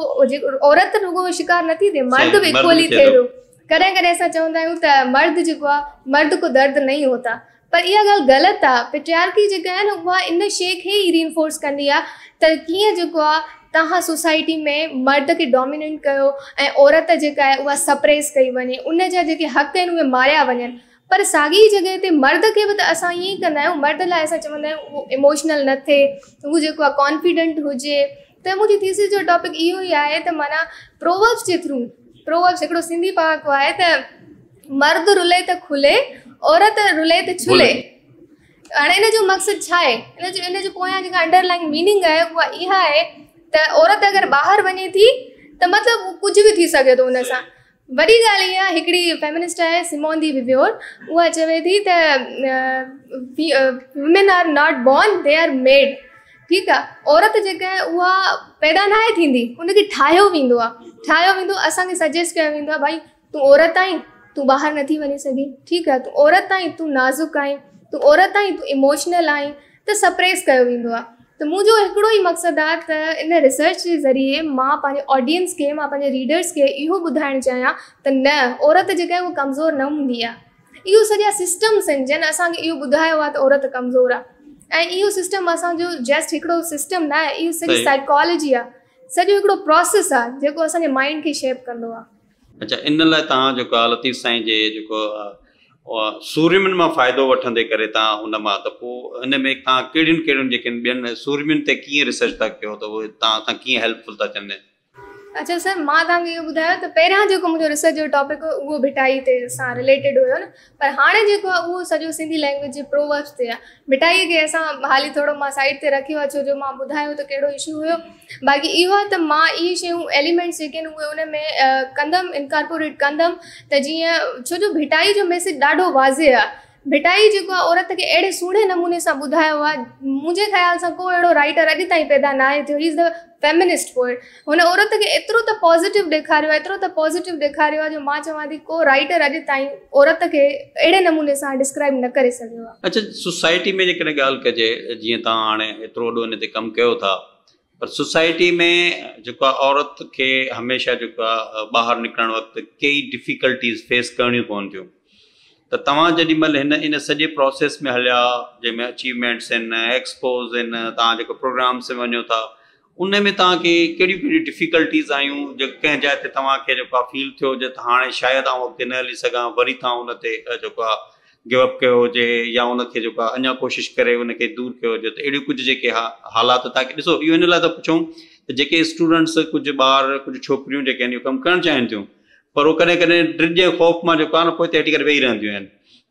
عورت رڳو شڪار نٿي ٿئي مرد به ايڪولي ٿئي ٿو ڪڏهن ڪڏهن اسان چوندا آهيون ته مرد جيڪو آهي مرد ڪو درد نهين هوتا پر اها ڳالهه غلط آهي پيٽريارڪي جيڪا آهي نه اها ان شيء کي ئي رينفورس ڪندي آهي ته ڪيئن جيڪو آهي توهان سوسائٽي ۾ مرد کي ڊوميننٽ ڪيو ۽ عورت جيڪا آهي اها سپريس ڪئي وڃي ان جا جيڪي حق آهن اهي ماريا وڃن پر ساڳي ئي جڳهه تي مرد کي به ته اسان ائين ئي ڪندا آهيون مرد لاء اسان چوندا آهيون اهو اموشنل نه ٿئي هو جيڪو آهي ڪانفيڊنٽ هجي ته منهنجي ٿيسز جو ٽاپڪ اهو ئي آهي ته معنيٰ پرووربس جي ٿرو پرووربس هڪڙو سنڌي پهاڪو آهي ته مرد رلي ته کلي عورت رلي ته ڇلي هاڻي ان جو مقصد ڇا آهي؟ ان جو ان جي پويان جيڪا انڊر لائنگ ميننگ آهي اها اها آهي ته عورت اگر ٻاهر وڃي ٿي ته مطلب ڪجهه به ٿي سگهي ٿو ان سان. وڏي ڳالهه اها هڪڙي فيمنسٽ آهي سمون the بيوور اها چوي ٿي ته women are not born they are made ٺيڪ آهي عورت جيڪا آهي اها پيدا ناهي ٿيندي ان کي ٺاهيو ويندو آهي ٺاهيو ويندو اسان کي سجيسٽ ڪيو ويندو آهي ڀائي تون عورت آهين تون ٻاهر نٿي وڃي سگهين ٺيڪ آهي تون عورت آهين تون نازڪ آهين تون عورت آهين تون اموشنل آهين ته سپريس ڪيو ويندو آهي ته منهنجو هڪڙو ئي مقصد آهي ته ان ريسرچ جي ذريعي مان پنهنجي آڊينس کي مان پنهنجي ريڊرس کي اهو ٻڌائڻ چاهيان ته نه عورت جيڪا آهي اها ڪمزور نه هوندي آهي اهو سڄا سسٽمس آهن جن اسان کي اهو ٻڌايو آهي ته عورت ڪمزور آهي ۽ اهو سسٽم اسان جو جسٽ هڪڙو سسٽم نه آهي اهو سڄي سائيڪالاجي آهي سڄو هڪڙو پراسيس آهي جيڪو اسان جي مائنڊ کي شيپ ڪندو آهي. اڇا ان لاء توهان جيڪو آ لطيف سائين جي جيڪو سورمين مان فائدو وٺندي ڪري توهان ان مان ته پوء ان ۾ توهان ڪهڙين ڪهڙين جيڪي ٻين سورمين تي ڪيئن ريسرچ ٿا ڪيو ته اهي توهان سان ڪيئن هيلپ فل ٿا ٿين. اڇا سر مان توهان کي اهو ٻڌايو ته پهريان جيڪو منهنجو ريسرچ جو ٽاپڪ هو اهو ڀٽائي تي سان رليٽيڊ هيو نه پر هاڻي جيڪو آهي اهو سڄو سنڌي لينگويج جي پرووربس تي آهي. ڀٽائيء کي اسان حالي ٿورو مان سائيڊ تي رکيو آهي ڇو جو مان ٻڌايو ته ڪهڙو اشو هيو. باقي اهو آهي ته مان اهي شيون ايليمينٽس جيڪي آهن اهي ان ۾ ڪندم انڪارپوريٽ ڪندم ته جيئن ڇو جو ڀٽائي جو ميسيج ڏاڍو واضح آهي. ڀٽائي جيڪو آهي عورت کي اهڙي سهڻي نموني سان ٻڌايو آهي منهنجي خيال سان ڪو اهڙو رائيٽر اڄ تائين پيدا ناهي ٿيو he is the feminist poet هن عورت کي ايترو ته پازيٽو ڏيکاريو آهي ايترو ته پازيٽو ڏيکاريو آهي جو مان چوان ٿي ڪو رائيٽر اڄ تائين عورت کي اهڙي نموني سان ڊسڪرائب نه ڪري سگهيو آهي. اڇا سوسائٽي ۾ جيڪڏهن ڳالهه ڪجي جيئن توهان هاڻي ايترو وڏو ان تي ڪم ڪيو ٿا پر سوسائٽي ۾ جيڪو آهي عورت کي هميشه جيڪو آهي ٻاهر نڪرڻ وقت ڪيئي ڊفيڪلٽيز فيس ڪرڻيون پون ٿيون ته توهان جيڏي مهل هن ان سڄي پراسيس ۾ هليا جنهن ۾ اچيومينٽس آهن ايڪسپوز آهن توهان جيڪو پروگرامس ۾ وڃو ٿا ان ۾ توهان کي ڪهڙيون ڪهڙيون ڊفيڪلٽيز آيون جيڪو ڪنهن جاء تي توهان کي جيڪو آهي فيل ٿيو هجي ته هاڻي شايد آئون اڳتي نه هلي سگهان وري توهان ان تي جيڪو آهي گيو اپ ڪيو هجي يا ان کي جيڪو آهي اڃا ڪوشش ڪري ان کي دور ڪيو هجي ته اهڙيون ڪجهه جيڪي حالات توهان کي ڏسو اهو ان لاء ٿا پڇون ته جيڪي اسٽوڊنٽس ڪجهه ٻار ڪجهه ڇوڪريون جيڪي آهن اهو ڪم ڪرڻ چاهين ٿيون پر هو ڪڏهن ڪڏهن ڊڄ ۽ خوف مان جيڪو آهي نه پوئتي هٽي ڪري ويهي رهنديون آهن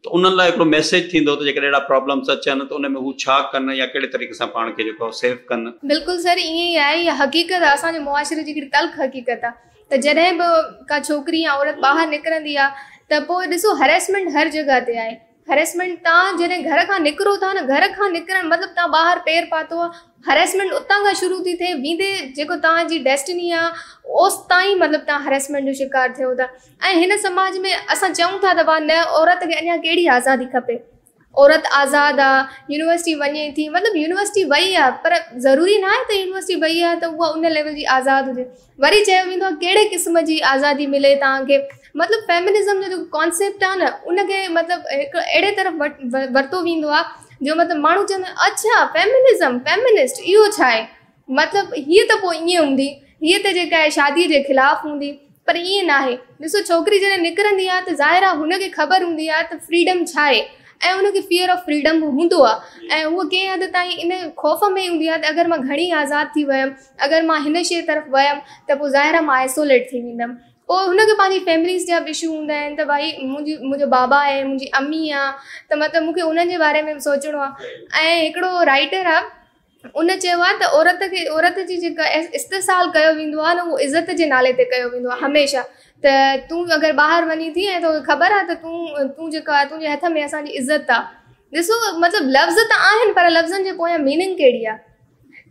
ته انهن لاء هڪڙو ميسيج ٿيندو ته جيڪڏهن اهڙا پرابلمس اچن ته ان ۾ هو ڇا ڪن يا ڪهڙي طريقي سان پاڻ کي جيڪو آهي سيف ڪن. بلڪل سر ائين ئي آهي اها حقيقت آهي اسان جي معاشري جي هڪڙي تلخ حقيقت آهي ته جڏهن به ڪا ڇوڪري يا عورت ٻاهر نڪرندي آهي ته پوء ڏسو هريسمينٽ هر جڳهه تي آهي هريسمينٽ توهان جڏهن گهر کان نڪرو ٿا نه گهر کان نڪرڻ مطلب توهان ٻاهر پير پاتو آهي هريسمينٽ اتان کان شروع ٿي ٿئي ويندي جيڪو توهان جي ڊيسٽني آهي اوستائين مطلب توهان هريسمينٽ جو شڪار ٿيو ٿا ۽ هن سماج ۾ اسان چئون ٿا ته وا نه عورت کي اڃا ڪهڙي آزادي کپي. عورت آزاد آ يونيورسٽي وڃي ٿي مطلب يونيورسٽي وئي آ پر ضروري ناهي ته يونيورسٽي وئي آ ته اها ان ليول جي آزاد هجي. وري چيو ويندو آ ڪهڙي قسم جي آزادي ملي توهان کي مطلب فيمنزم جو جيڪو ڪانسيپٽ آ نه ان کي مطلب هڪ اهڙي طرف ورتو ويندو آ جو مطلب ماڻهو چوندا آهن اڇا فيمنزم فيمنسٽ اهو ڇا آهي مطلب هيء ته پوء ائين هوندي هيء ته جيڪا آهي شاديء جي خلاف هوندي پر ائين ناهي ڏسو ڇوڪري جڏهن نڪرندي آهي ته ظاهر آهي هن کي خبر هوندي آهي ته فريڊم ڇا آهي ۽ هن کي فيئر آف فريڊم به هوندو آهي ۽ هوء ڪنهن حد تائين ان خوف ۾ هوندي آهي ته اگر مان گهڻي آزاد ٿي ويم اگر مان هن شيء طرف ويم ته پوء ظاهر آهي مان آئسوليٽ ٿي ويندم پوء هن کي پنهنجي فيمليز جا به اشو هوندا آهن ته ڀائي منهنجي منهنجو بابا آهي منهنجي امي آهي ته مطلب مون کي انهن جي باري ۾ به سوچڻو آهي ۽ هڪڙو رائيٽر آهي ان چيو آهي ته عورت کي عورت جي جيڪا استحصال ڪيو ويندو آهي نه اهو عزت جي نالي تي ڪيو ويندو آهي هميشه ته تون اگر ٻاهر وڃين ٿي ۽ توکي خبر آهي ته تون تون جيڪا تنهنجي هٿ ۾ اسان جي عزت آهي ڏسو مطلب لفظ ته آهن پر لفظن جي پويان ميننگ ڪهڙي آهي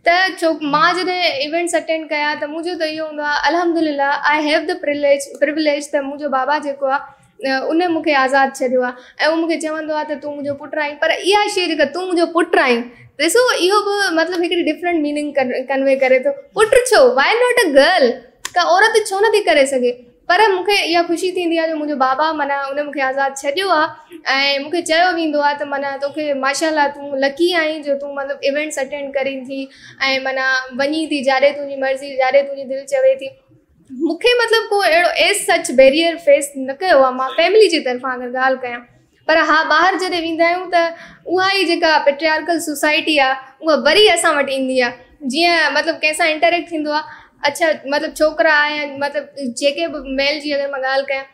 ته ڇو مان جڏهن ايونٽس اٽينڊ ڪيا ته منهنجو ته اهو هوندو آهي الحمد لله I have the privilege privilege ته منهنجو بابا جيڪو آهي ان مون کي آزاد ڇڏيو آهي ۽ هو مون کي چوندو آهي ته تون منهنجو پٽ آهين پر اها شيء جيڪا تون منهنجو پٽ آهين ڏسو اهو به مطلب هڪڙي ڊفرنٽ ميننگ ڪنوي ڪري ٿو پٽ ڇو وائي not a girl ڪا عورت ڇو نٿي ڪري سگهي پر مون کي اها خوشي ٿيندي آهي جو منهنجو بابا معنيٰ ان مون کي آزاد ڇڏيو آهي ۽ مون کي چيو ويندو آهي ته معنيٰ توکي ماشاء الله تون لڪي آهين جو تون مطلب ايونٽس اٽينڊ ڪرين ٿي ۽ معنيٰ وڃين ٿي جاڏي تنهنجي مرضي جاڏي تنهنجي دل چوي ٿي مون کي مطلب ڪو اهڙو ايز سچ بيريئر فيس نه ڪيو آهي مان فيملي جي طرفان اگر ڳالهه ڪيان پر ها ٻاهر جڏهن ويندا آهيون ته اها ئي جيڪا پيٽريارڪل سوسائٽي آهي اها وري اسان وٽ ايندي آهي جيئن مطلب ڪنهن سان انٽريڪٽ ٿيندو آهي اڇا مطلب ڇوڪرا يا مطلب جيڪي به ميل جي اگر مان ڳالهه ڪيان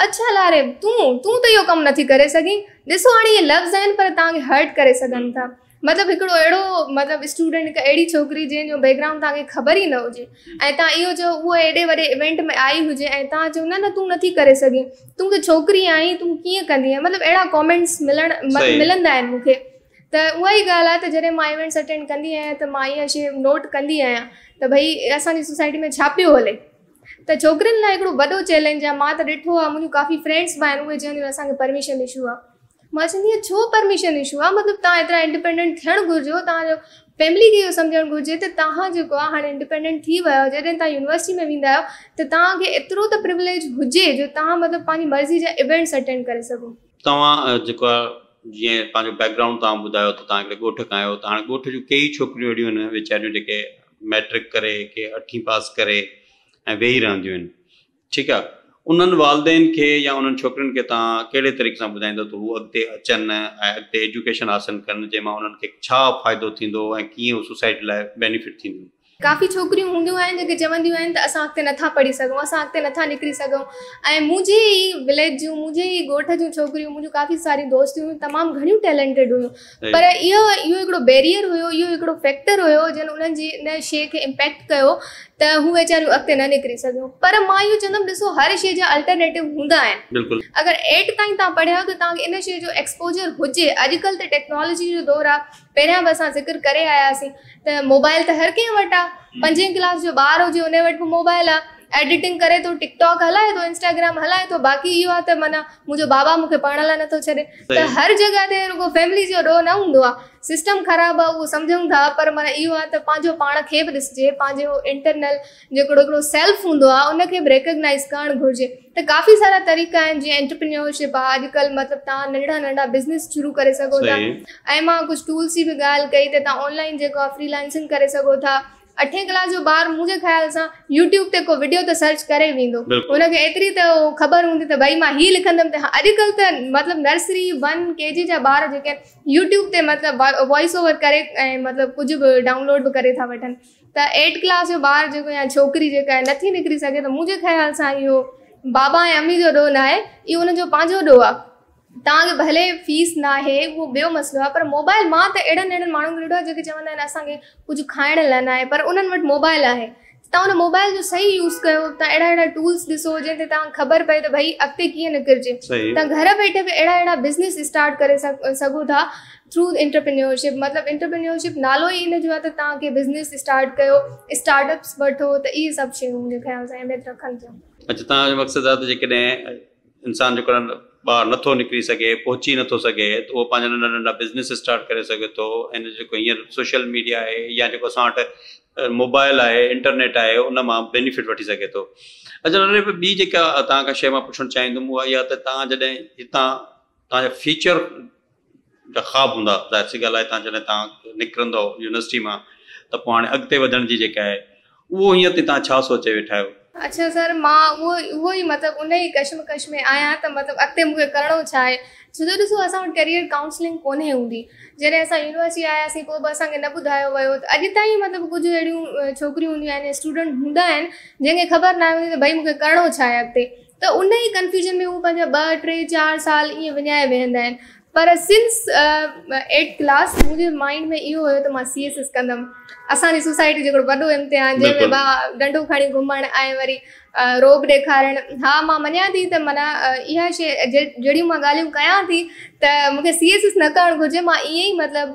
اڇا لاريب تون تون ته اهو ڪم نٿي ڪري سگهين ڏسو هاڻي اهي لفظ آهن پر توهان کي هرٽ ڪري سگهن ٿا مطلب هڪڙو اهڙو مطلب اسٽوڊنٽ هڪ اهڙي ڇوڪري جنهن جو بيڪ گرائونڊ توهان کي خبر ئي نه هجي ۽ توهان اهو چئو اهو ايڏي وڏي ايونٽ ۾ آئي هجي ۽ توهان چئو نه نه تون نٿي ڪري سگهين تون ته ڇوڪري آهين تون ڪيئن ڪندينء مطلب اهڙا ڪامينٽس ملڻ ملندا آهن مون کي ته اها ئي ڳالهه آهي ته جڏهن مان ايونٽس اٽينڊ ڪندي آهيان ته مان اها شيء نوٽ ڪندي آهيان ته ڀئي اسان جي سوسائٽي ۾ ڇا پيو هلي ته ڇوڪرين لاء هڪڙو وڏو چئلينج آهي مان ته ڏٺو آهي منهنجون ڪافي فرينڊس به آهن اهي چونديون آهن اسان کي پرميشن اشو آهي مان چوندي آهيان ڇو پرميشن اشو آهي مطلب توهان ايترا انڊيپينڊنٽ ٿيڻ گهرجو توهان جو فيملي کي اهو سمجهڻ گهرجي ته توهان جيڪو آهي هاڻي انڊيپينڊنٽ ٿي ويا آهيو جڏهن توهان يونيورسٽي ۾ ويندا آهيو ته توهان کي ايترو ته پروليج هجي جو توهان مطلب پنهنجي مرضي جا ايونٽس اٽينڊ ڪري سگهو. توهان جيڪو آهي جيئن پنهنجو بيڪ گرائونڊ توهان ٻڌايو ته توهان هڪڙي ڳوٺ کان آهيو ته هاڻي ڳوٺ جون ڪيئي ڇوڪريون اهڙيون آهن ويچاريون جيڪي مئٽرڪ ڪري ڪي اٺين پاس ڪري ۽ ويهي رهنديون آهن ٺيڪ آ انهن والدين کي يا انهن ڇوڪرين کي توهان ڪهڙي طريقي سان ٻڌائيندو ته هو اڳتي اچن ۽ اڳتي ايجوڪيشن حاصل ڪن جنهن مان انهن کي ڇا فائدو ٿيندو ۽ ڪيئن هو سوسائٽي لاء بينيفٽ ٿينديون. ڪافي ڇوڪريون هونديون آهن جيڪي چونديون آهن ته اسان اڳتي نٿا پڙهي سگهون اسان اڳتي نٿا نڪري سگهون ۽ منهنجي ئي وليج جون منهنجي ئي ڳوٺ جون ڇوڪريون منهنجون ڪافي ساريون دوستيون هيون تمام گهڻيون ٽيلنٽيڊ هيون پر اهو اهو هڪڙو بيريئر هيو اهو هڪڙو فيڪٽر هيو جنهن انهن جي ان شيء کي امپيڪٽ ڪيو ته هو ويچاريون اڳتي نه نڪري سگهيون پر مان اهو چوندم ڏسو هر شيء جا الٽرنيٽو هوندا آهن بلڪل اگر ايٽ تائين توهان پڙهيا آهيو ته توهان کي ان شيء جو ايڪسپوجر هجي اڄڪلهه ته ٽيڪنالاجي جو دور آهي پهريان به اسان ذڪر ڪري آياسين ته موبائل ته هر ڪنهن وٽ آهي پنجين ڪلاس جو ٻار هجي ان وٽ به موبائل آهي ايڊيٽنگ ڪري ٿو ٽڪ ٽاڪ هلائي ٿو انسٽاگرام هلائي ٿو باقي اهو آهي ته معنيٰ منهنجو بابا مون کي پڙهڻ لاء نٿو ڇڏي ته هر جڳهه تي رڳو فيملي جو ڏوهه نه هوندو آهي سسٽم خراب آهي اهو سمجهون ٿا پر معنيٰ اهو آهي ته پنهنجو پاڻ کي به ڏسجي پنهنجو انٽرنل جيڪو هڪڙو سيلف هوندو آهي ان کي به ريڪگنائز ڪرڻ گهرجي ته ڪافي سارا طريقا آهن جيئن انٽرپرينيورشپ آهي اڄڪلهه مطلب توهان ننڍڙا ننڍڙا بزنس شروع ڪري سگهو ٿا ۽ مان ڪجهه ٽولس جي به ڳالهه ڪئي ته توهان آنلائن جيڪو آهي فري لانسنگ ڪري سگهو ٿا اٺين ڪلاس جو ٻار منهنجي خيال سان يوٽيوب تي ڪو وڊيو ته سرچ ڪري ويندو هن کي ايتري ته خبر هوندي ته ڀئي مان هي لکندم ته اڄڪلهه ته مطلب نرسري ون ڪي جي جا ٻار جيڪي آهن يوٽيوب تي مطلب وائس اوور ڪري ۽ مطلب ڪجهه به ڊائونلوڊ به ڪري ٿا وٺن ته ايٽ ڪلاس جو ٻار جيڪو يا ڇوڪري جيڪا آهي نٿي نڪري سگهي ته منهنجي خيال سان اهو بابا ۽ امي جو ڏوهه ناهي اهو هن جو پنهنجو ڏوهه آهي توهان کي ڀلي فيس ناهي اهو ٻيو مسئلو آهي پر موبائل مان ته اهڙن اهڙن ماڻهن کي ڏٺو آهي جيڪي چوندا آهن اسان کي ڪجهه کائڻ لاء ناهي پر انهن وٽ موبائل آهي توهان ان موبائل جو صحيح يوز ڪيو توهان اهڙا اهڙا ٽولس ڏسو جنهن تي توهان کي خبر پئي ته ڀئي اڳتي ڪيئن نڪرجي توهان گهر ويٺي به اهڙا اهڙا بزنس اسٽارٽ ڪري سگهو ٿا ٿرو انٽرپرينيورشپ مطلب انٽرپرينيورشپ نالو ئي ان جو آهي ته توهان کي بزنس اسٽارٽ ڪيو اسٽارٽ اپس وٺو ته اهي سڀ شيون منهنجي خيال سان اهميت رکن ٿيون. اڇا توهان جو مقصد آهي ته جيڪڏهن انسان جيڪو ٻاهر نٿو نڪري سگهي، پهچي نٿو سگهي ته اهو پنهنجا ننڍا ننڍا بزنس اسٽارٽ ڪري سگهي ٿو ۽ جيڪو هينئر سوشل ميڊيا آهي يا جيڪو اسان وٽ موبائل آهي انٽرنيٽ آهي ان مان بينيفٽ وٺي سگهي ٿو. اڇا لالي ٻي جيڪا توهان کان شيء مان پڇڻ چاهيندم اها اها ته توهان جڏهن هتان توهان جا فيوچر جا خواب هوندا ظاهر سي ڳالهه آهي تان جڏهن تان نڪرندؤ يونيورسٽي مان ته پوء هاڻي اڳتي وڌڻ جي جيڪا آهي اهو هينئر تائين تان ڇا سوچي ويٺا آهيو؟ اڇا سر مان اهو اهو ئي مطلب ان ئي ڪشمڪش ۾ آهيان ته مطلب اڳتي مون کي ڪرڻو ڇا آهي ڇو جو ڏسو اسان وٽ ڪيريئر ڪائونسلنگ ڪونهي هوندي جڏهن اسان يونيورسٽي آياسين پوء به اسان کي نه ٻڌايو ويو ته اڄ تائين مطلب ڪجهه اهڙيون ڇوڪريون هونديون آهن اسٽوڊنٽ هوندا آهن جنهن کي خبر ناهي هوندي ته ڀئي مون کي ڪرڻو ڇا آهي اڳتي ته ان ئي ڪنفيوزن ۾ هو پنهنجا ٻه ٽي چار سال ائين وڃائي ويهندا آهن پر سنس ايٽ ڪلاس منهنجي مائنڊ ۾ اهو هيو ته مان سي ايس ايس ڪندم اسان جي سوسائٽي جو هڪڙو وڏو امتحان جنهن ۾ با ڏنڊو کڻي گهمڻ ۽ وري رعب ڏيکارڻ ها مان مڃان ٿي ته معنيٰ اها شي جهڙيون مان ڳالهيون ڪيان ٿي ته مونکي سي ايس ايس نه ڪرڻ گهرجي مان ائين ئي مطلب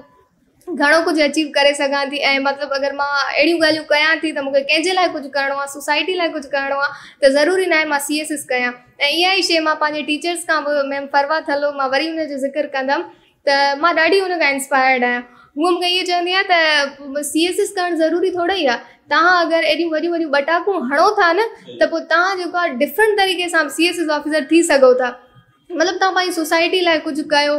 گهڻو ڪجهه اچيو ڪري سگهان ٿي ۽ مطلب اگر مان اهڙيون ڳالهيون ڪيان ٿي ته مونکي ڪنهن جي لاء ڪجهه ڪرڻو آهي سوسائٽي لاء ڪجهه ڪرڻو آهي ته ضروري ناهي مان سي ايس ايس ڪيان ۽ اها ئي شيء مان پنهنجي ٽيچرس کان به ميم فروا ٿلهو مان وري ان جو ذڪر ڪندم ته مان ڏاڍي ان کان انسپائرڊ آهيان هوء مونکي ائين چوندي آهي ته سي ايس ايس ڪرڻ ضروري ٿورو ئي آهي توهان اگر ايڏيون وڏيون وڏيون ٻٽاڪون هڻو ٿا نه ته پوء توهان جيڪو آهي ڊفرنٽ طريقي سان به سي ايس ايس آفيسر ٿي سگهو ٿا مطلب توهان پنهنجي سوسائٽي لاء ڪجهه ڪيو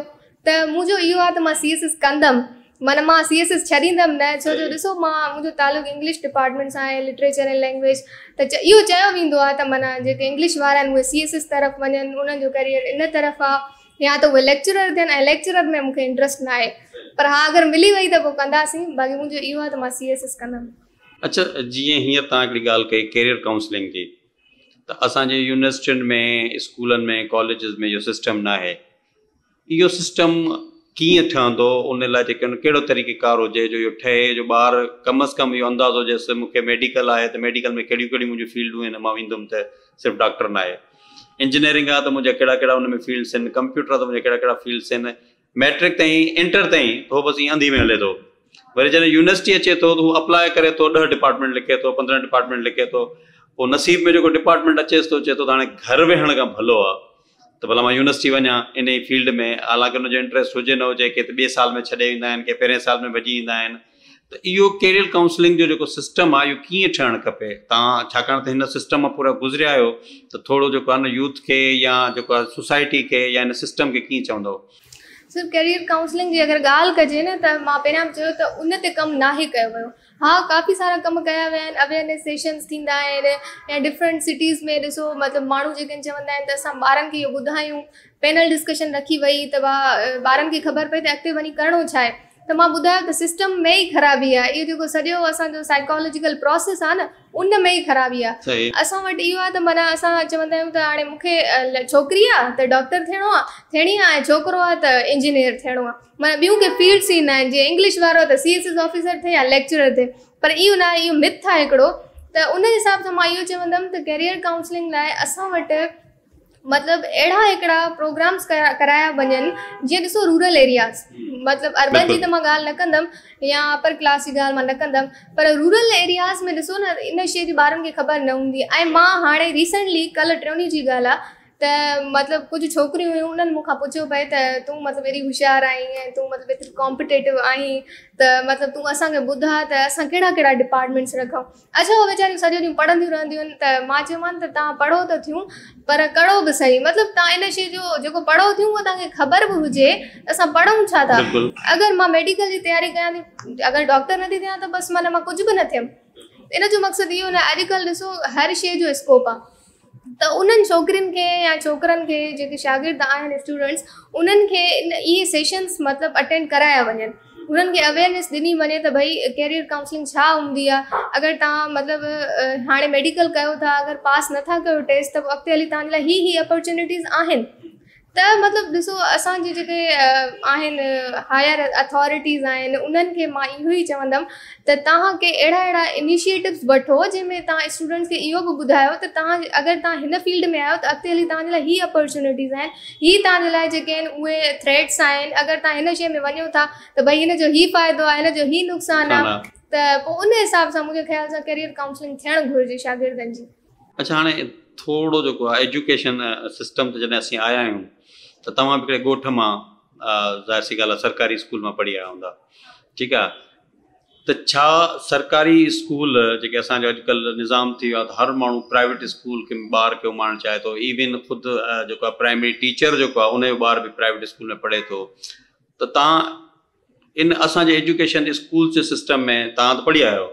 ته منهنجو اهو آهي ته مان سي ايس ايس ڪندم معنيٰ مان سي ايس ايس ڇڏيندم نه ڇو جو ڏسو مان منهنجو تعلق انگلش ڊپارٽمينٽ سان آهي لٽريچر ۽ لينگويج ته اهو چيو ويندو آهي ته معنيٰ جيڪي انگلش وارا آهن اهي سي ايس ايس طرف وڃن انهن جو ڪريئر ان طرف آهي يا ته اهي ليڪچرر ٿين ۽ ليڪچرر ۾ مونکي انٽرسٽ نه آهي پر ها اگر ملي وئي ته پوء ڪنداسين باقي منهنجو اهو آهي ته مان سي ايس ايس ڪندم. اڇا جيئن هينئر توهان هڪڙي ڳالهه ڪئي ڪيريئر ڪائونسلنگ جي ته اسان جي يونيورسٽين ۾ اسڪولن ۾ ڪاليجز ۾ اهو سسٽم ناهي اهو سسٽم ڪيئن ٺهندو ان لاء جيڪي ڪهڙو طريقي ڪار هجي جو اهو ٺهي جو ٻار ڪم از ڪم اهو اندازو هجيس مون کي ميڊيڪل آهي ته ميڊيڪل ۾ ڪهڙيون ڪهڙيون منهنجون فيلڊون آهن مان ويندم ته صرف ڊاڪٽر ناهي انجنيئرنگ آهي ته منهنجا ڪهڙا ڪهڙا ان ۾ فيلڊس آهن ڪمپيوٽر آهي ته منهنجا ڪهڙا ڪهڙا فيلڊس آهن ميٽرڪ تائين انٽر تائين ته هو بس ائين انڌي ۾ هلي ٿو وري جڏهن يونيورسٽي اچي ٿو ته هو اپلاء ڪري ٿو ڏهه ڊپارٽمينٽ لکي ٿو 15 ڊپارٽمينٽ لکي ٿو پوء نصيب ۾ جيڪو ڊپارٽمينٽ اچيس ٿو چئي ٿو ته هاڻي گهر ويهڻ کان ڀلو آهي ته ڀلا مان يونيورسٽي وڃان انهي فيلڊ ۾ حالانڪه ان جو انٽريسٽ هجي نه هجي ڪي ته ٻئي سال ۾ ڇڏي ويندا آهن ڪي پهرين سال ۾ ڀڄي ايندا آهن ته اهو ڪيريئر ڪائونسلنگ جو جيڪو سسٽم آهي اهو ڪيئن ٺهڻ کپي توهان ڇاڪاڻ ته هن سسٽم مان پورا گذريا آهيو ته ٿورو جيڪو آهي نه يوٿ کي يا جيڪو آهي سوسائٽي کي يا هن سسٽم کي ڪيئن چوندؤ؟ سر ڪيريئر ڪائونسلنگ جي اگر ڳالهه ڪجي نه ته مان پهريان به چيو ته ان تي ڪم ناهي ڪيو ويو ها ڪافي سارا ڪم ڪيا ويا آهن اويئرنيس سيشنز ٿيندا آهن يا ڊفرنٽ سٽيز ۾ ڏسو مطلب ماڻهو جيڪي چوندا آهن ته اسان ٻارن کي اهو ٻڌايون پينل ڊسڪشن رکي وئي ته ٻارن کي خبر پئي ته اڳتي وڃي ڪرڻو ڇا آهي ته مان ٻڌايو ته سسٽم ۾ ئي خرابي آهي اهو جيڪو سڄو اسان جو سائيڪالاجيڪل پروسيس آهي نه ان ۾ ئي خرابي آهي اسان وٽ اهو آهي ته معنيٰ اسان چوندا آهيون ته هاڻي مون کي ڇوڪري آهي ته ڊاڪٽر ٿيڻو آهي ٿيڻي آهي ۽ ڇوڪرو آهي ته انجنيئر ٿيڻو آهي معنيٰ ٻيون ڪي فيلڊس ئي نه آهن جيئن انگلش وارو ته سي ايس ايس آفيسر ٿئي يا ليڪچرر ٿئي پر اهو نه آهي اهو مٿ آهي هڪڙو ته ان حساب سان مان اهو چوندم ته ڪيريئر ڪائونسلنگ لاء اسان وٽ مطلب اهڙا هڪڙا پروگرامس ڪرايا وڃن جيئن ڏسو رورل ايرياز مطلب اربن جي ته مان ڳالهه نه ڪندم يا اپر ڪلاس جي ڳالهه مان نه ڪندم پر رورل ايرياز ۾ ڏسو نه ان شيء جي ٻارن کي خبر نه هوندي ۽ مان هاڻي ريسنٽلي ڪلهه ٽيون ڏينهن جي ڳالهه آهي ته مطلب ڪجهه ڇوڪريون هيون انهن مون کان پڇيو پئي ته تون مطلب ايڏي هوشيار آهين ۽ تون مطلب ايتري ڪامپيٽيٽو آهين ته مطلب تون اسان کي ٻڌاء ته اسان ڪهڙا ڪهڙا ڊپارٽمينٽس رکون اڇا اهي ويچاريون سڄو ڏينهن پڙهنديون رهنديون آهن ته مان چيومان ته توهان پڙهو ته ٿيون پر ڪرو به صحيح مطلب توهان ان شيء جو جيڪو پڙهو ٿيون اهو توهان کي خبر به هجي ته اسان پڙهون ڇا ٿا اگر مان ميڊيڪل جي تياري ڪيان ٿي اگر ڊاڪٽر نٿي ٿيان ته بس معنيٰ مان ڪجهه به نه ٿيم ان جو مقصد اهو نه اڄڪلهه ڏسو هر شيء جو اسڪوپ آهي ته انهن ڇوڪرين کي يا ڇوڪرن کي جيڪي شاگرد آهن اسٽوڊنٽس انهن کي اهي سيشنس مطلب اٽينڊ ڪرايا وڃن انهن کي اويئرنيس ڏني وڃي ته ڀئي ڪيريئر ڪائونسلنگ ڇا هوندي آهي اگر توهان مطلب هاڻي ميڊيڪل ڪيو ٿا اگر پاس نٿا ڪيو ٽيسٽ ته اڳتي هلي توهان جي لاء هي هي اپرچونيٽيز آهن ته مطلب ڏسو اسان جي جيڪي آهن هائر اٿارٽيز آهن انهن کي مان اهو ئي چوندم ته توهان ڪي اهڙا اهڙا انيشيٽوز وٺو جنهن ۾ توهان اسٽوڊنٽس کي اهو به ٻڌايو ته توهان اگر توهان هن فيلڊ ۾ آهيو ته اڳتي هلي توهان جي لاء هي اپرچونيٽيز آهن هي توهان جي لاء جيڪي آهن اهي ٿريٽس آهن اگر توهان هن شيء ۾ وڃو ٿا ته ڀئي هن جو هي فائدو آهي هن جو هي نقصان آهي ته پوء ان حساب سان منهنجي خيال سان ڪيريئر ڪائونسلنگ ٿيڻ گهرجي شاگردن جي. اڇا هاڻي ٿورو جيڪو آهي ايجوڪيشن سسٽم تي جڏهن اسين آيا آهيون ته توهان به هڪڙي ڳوٺ مان ظاهر سي ڳالهه آهي سرڪاري اسڪول مان پڙهي آيا هوندا ٺيڪ آهي ته ڇا سرڪاري اسڪول جيڪي اسان جو اڄڪلهه نظام ٿي ويو آهي ته هر ماڻهو پرائيويٽ اسڪول کي ٻار کي اماڻڻ چاهي ٿو ايون خود جيڪو آهي پرائمري ٽيچر جيڪو آهي ان جو ٻار به پرائيويٽ اسڪول ۾ پڙهي ٿو ته توهان ان اسان جي ايجوڪيشن اسڪول جي سسٽم ۾ توهان ته پڙهي آيا آهيو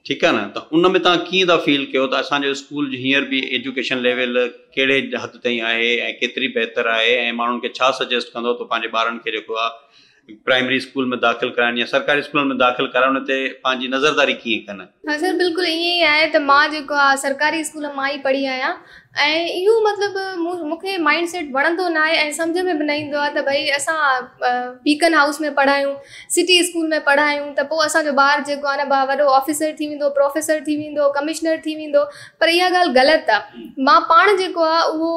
ٺيڪ آهي نه ته ان ۾ توهان ڪيئن ٿا فيل ڪيو ته اسان جو اسڪول جي هينئر به ايجوڪيشن ليول ڪهڙي حد تائين آهي ۽ ڪيتري بهتر آهي ۽ ماڻهن کي ڇا سجيسٽ ڪندو ته پنهنجي ٻارن کي جيڪو آهي پرائمري اسڪول ۾ داخل ڪرائن يا سرڪاري اسڪولن ۾ داخل ڪرائن ان تي پنهنجي نظرداري ڪيئن ڪن. ها سر بلڪل ائين ئي آهي ته مان جيڪو آهي سرڪاري اسڪول مان ئي پڙهي آهيان ۽ اهو مطلب مون کي مائنڊ سيٽ وڻندو نه آهي ۽ سمجهه ۾ به نه ايندو آهي ته ڀئي اسان بيڪن هائوس ۾ پڙهايون سٽي اسڪول ۾ پڙهايون ته پوء اسان جو ٻار جيڪو آهي نه وڏو آفيسر ٿي ويندو پروفيسر ٿي ويندو ڪمشنر ٿي ويندو پر اها ڳالهه غلط آهي مان پاڻ جيڪو آهي اهو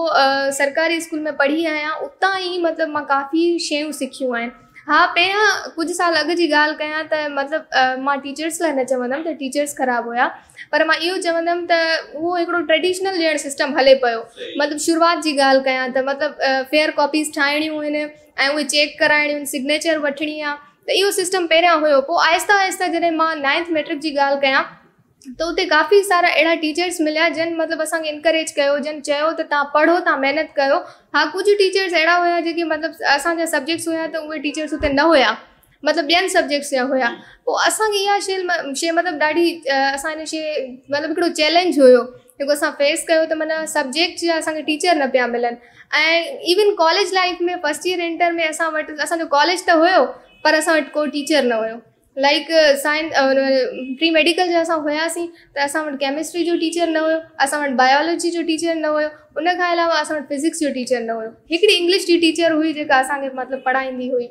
سرڪاري اسڪول ۾ پڙهي آهيان اتان ئي مطلب مان ڪافي شيون سکيون آهن ها پهريان ڪجهه سال اڳ جي ڳالهه ڪيان ته مطلب مان ٽيچرس لاء نه چوندم ته ٽيچرس خراب هيا پر مان اهو چوندم ته اهو هڪڙو ٽريڊيشنل ڄڻ سسٽم هلي پيو مطلب شروعات جي ڳالهه ڪيان ته مطلب فيئر ڪاپيز ٺاهڻيون آهن ۽ اهي چيڪ ڪرائڻيون آهن سگنيچر وٺڻي آهي ته اهو سسٽم پهريان هيو پوء آهستي آهستي جڏهن مان نائنٿ ميٽرڪ جي ڳالهه ڪيان ته اتي ڪافي سارا اهڙا ٽيچرس مليا جن مطلب اسان کي انڪريج ڪيو جن چيو ته توهان پڙهو توهان محنت ڪيو ها ڪجهه ٽيچرس اهڙا هيا جيڪي مطلب اسان جا سبجيڪٽس هيا ته اهي ٽيچرس اتي نه هيا مطلب ٻين سبجيڪٽس جا هيا پوء اسان کي اها شي شي مطلب ڏاڍي اسان ان شي مطلب هڪڙو چئلينج هيو جيڪو اسان فيس ڪيو ته معنيٰ سبجيڪٽ جا اسان کي ٽيچر نه پيا ملن ۽ even college life ۾ first year inter ۾ اسان وٽ اسان جو ڪاليج ته هيو پر اسان وٽ ڪو ٽيچر نه هيو لائيڪ سائنس پري ميڊيڪل جا اسان هياسين ته اسان وٽ ڪيمسٽري جو ٽيچر نه هيو اسان وٽ بايولاجي جو ٽيچر نه هيو ان کان علاوه اسان وٽ فزڪس جو ٽيچر نه هيو هڪڙي انگلش جي ٽيچر هئي جيڪا اسان کي مطلب پڙهائيندي هئي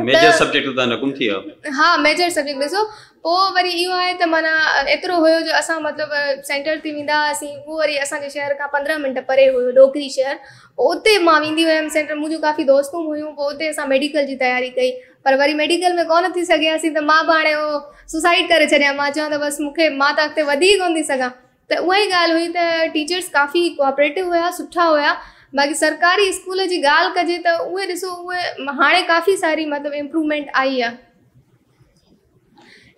ميجر سبجيڪٽ ته تنهنجا گم ٿي ويا. ها ميجر سبجيڪٽ ڏسو پوء وري اهو آهي ته معنيٰ ايترو هيو جو اسان مطلب سينٽر تي ويندا هئاسين اهو وري اسان جي شهر کان 15 منٽ پري هيو ڏوڪري شهر پوء اتي مان ويندي هيم سينٽر منهنجون ڪافي دوستون هيون پوء اتي اسان ميڊيڪل جي تياري ڪئي پر وري ميڊيڪل ۾ ڪونه ٿي سگهياسين ته مان به هاڻي اهو سوسائيڊ ڪري ڇڏيان مان چوان ته بس مون کي مان ته اڳتي وڌي ئي ڪونه ٿي سگهان ته اها ئي ڳالهه هئي ته ٽيچرس ڪافي ڪوآپريٽو هيا سٺا هيا باقي سرڪاري اسڪول جي ڳالهه ڪجي ته اهي ڏسو اهي هاڻي ڪافي ساري مطلب امپروومينٽ آئي آهي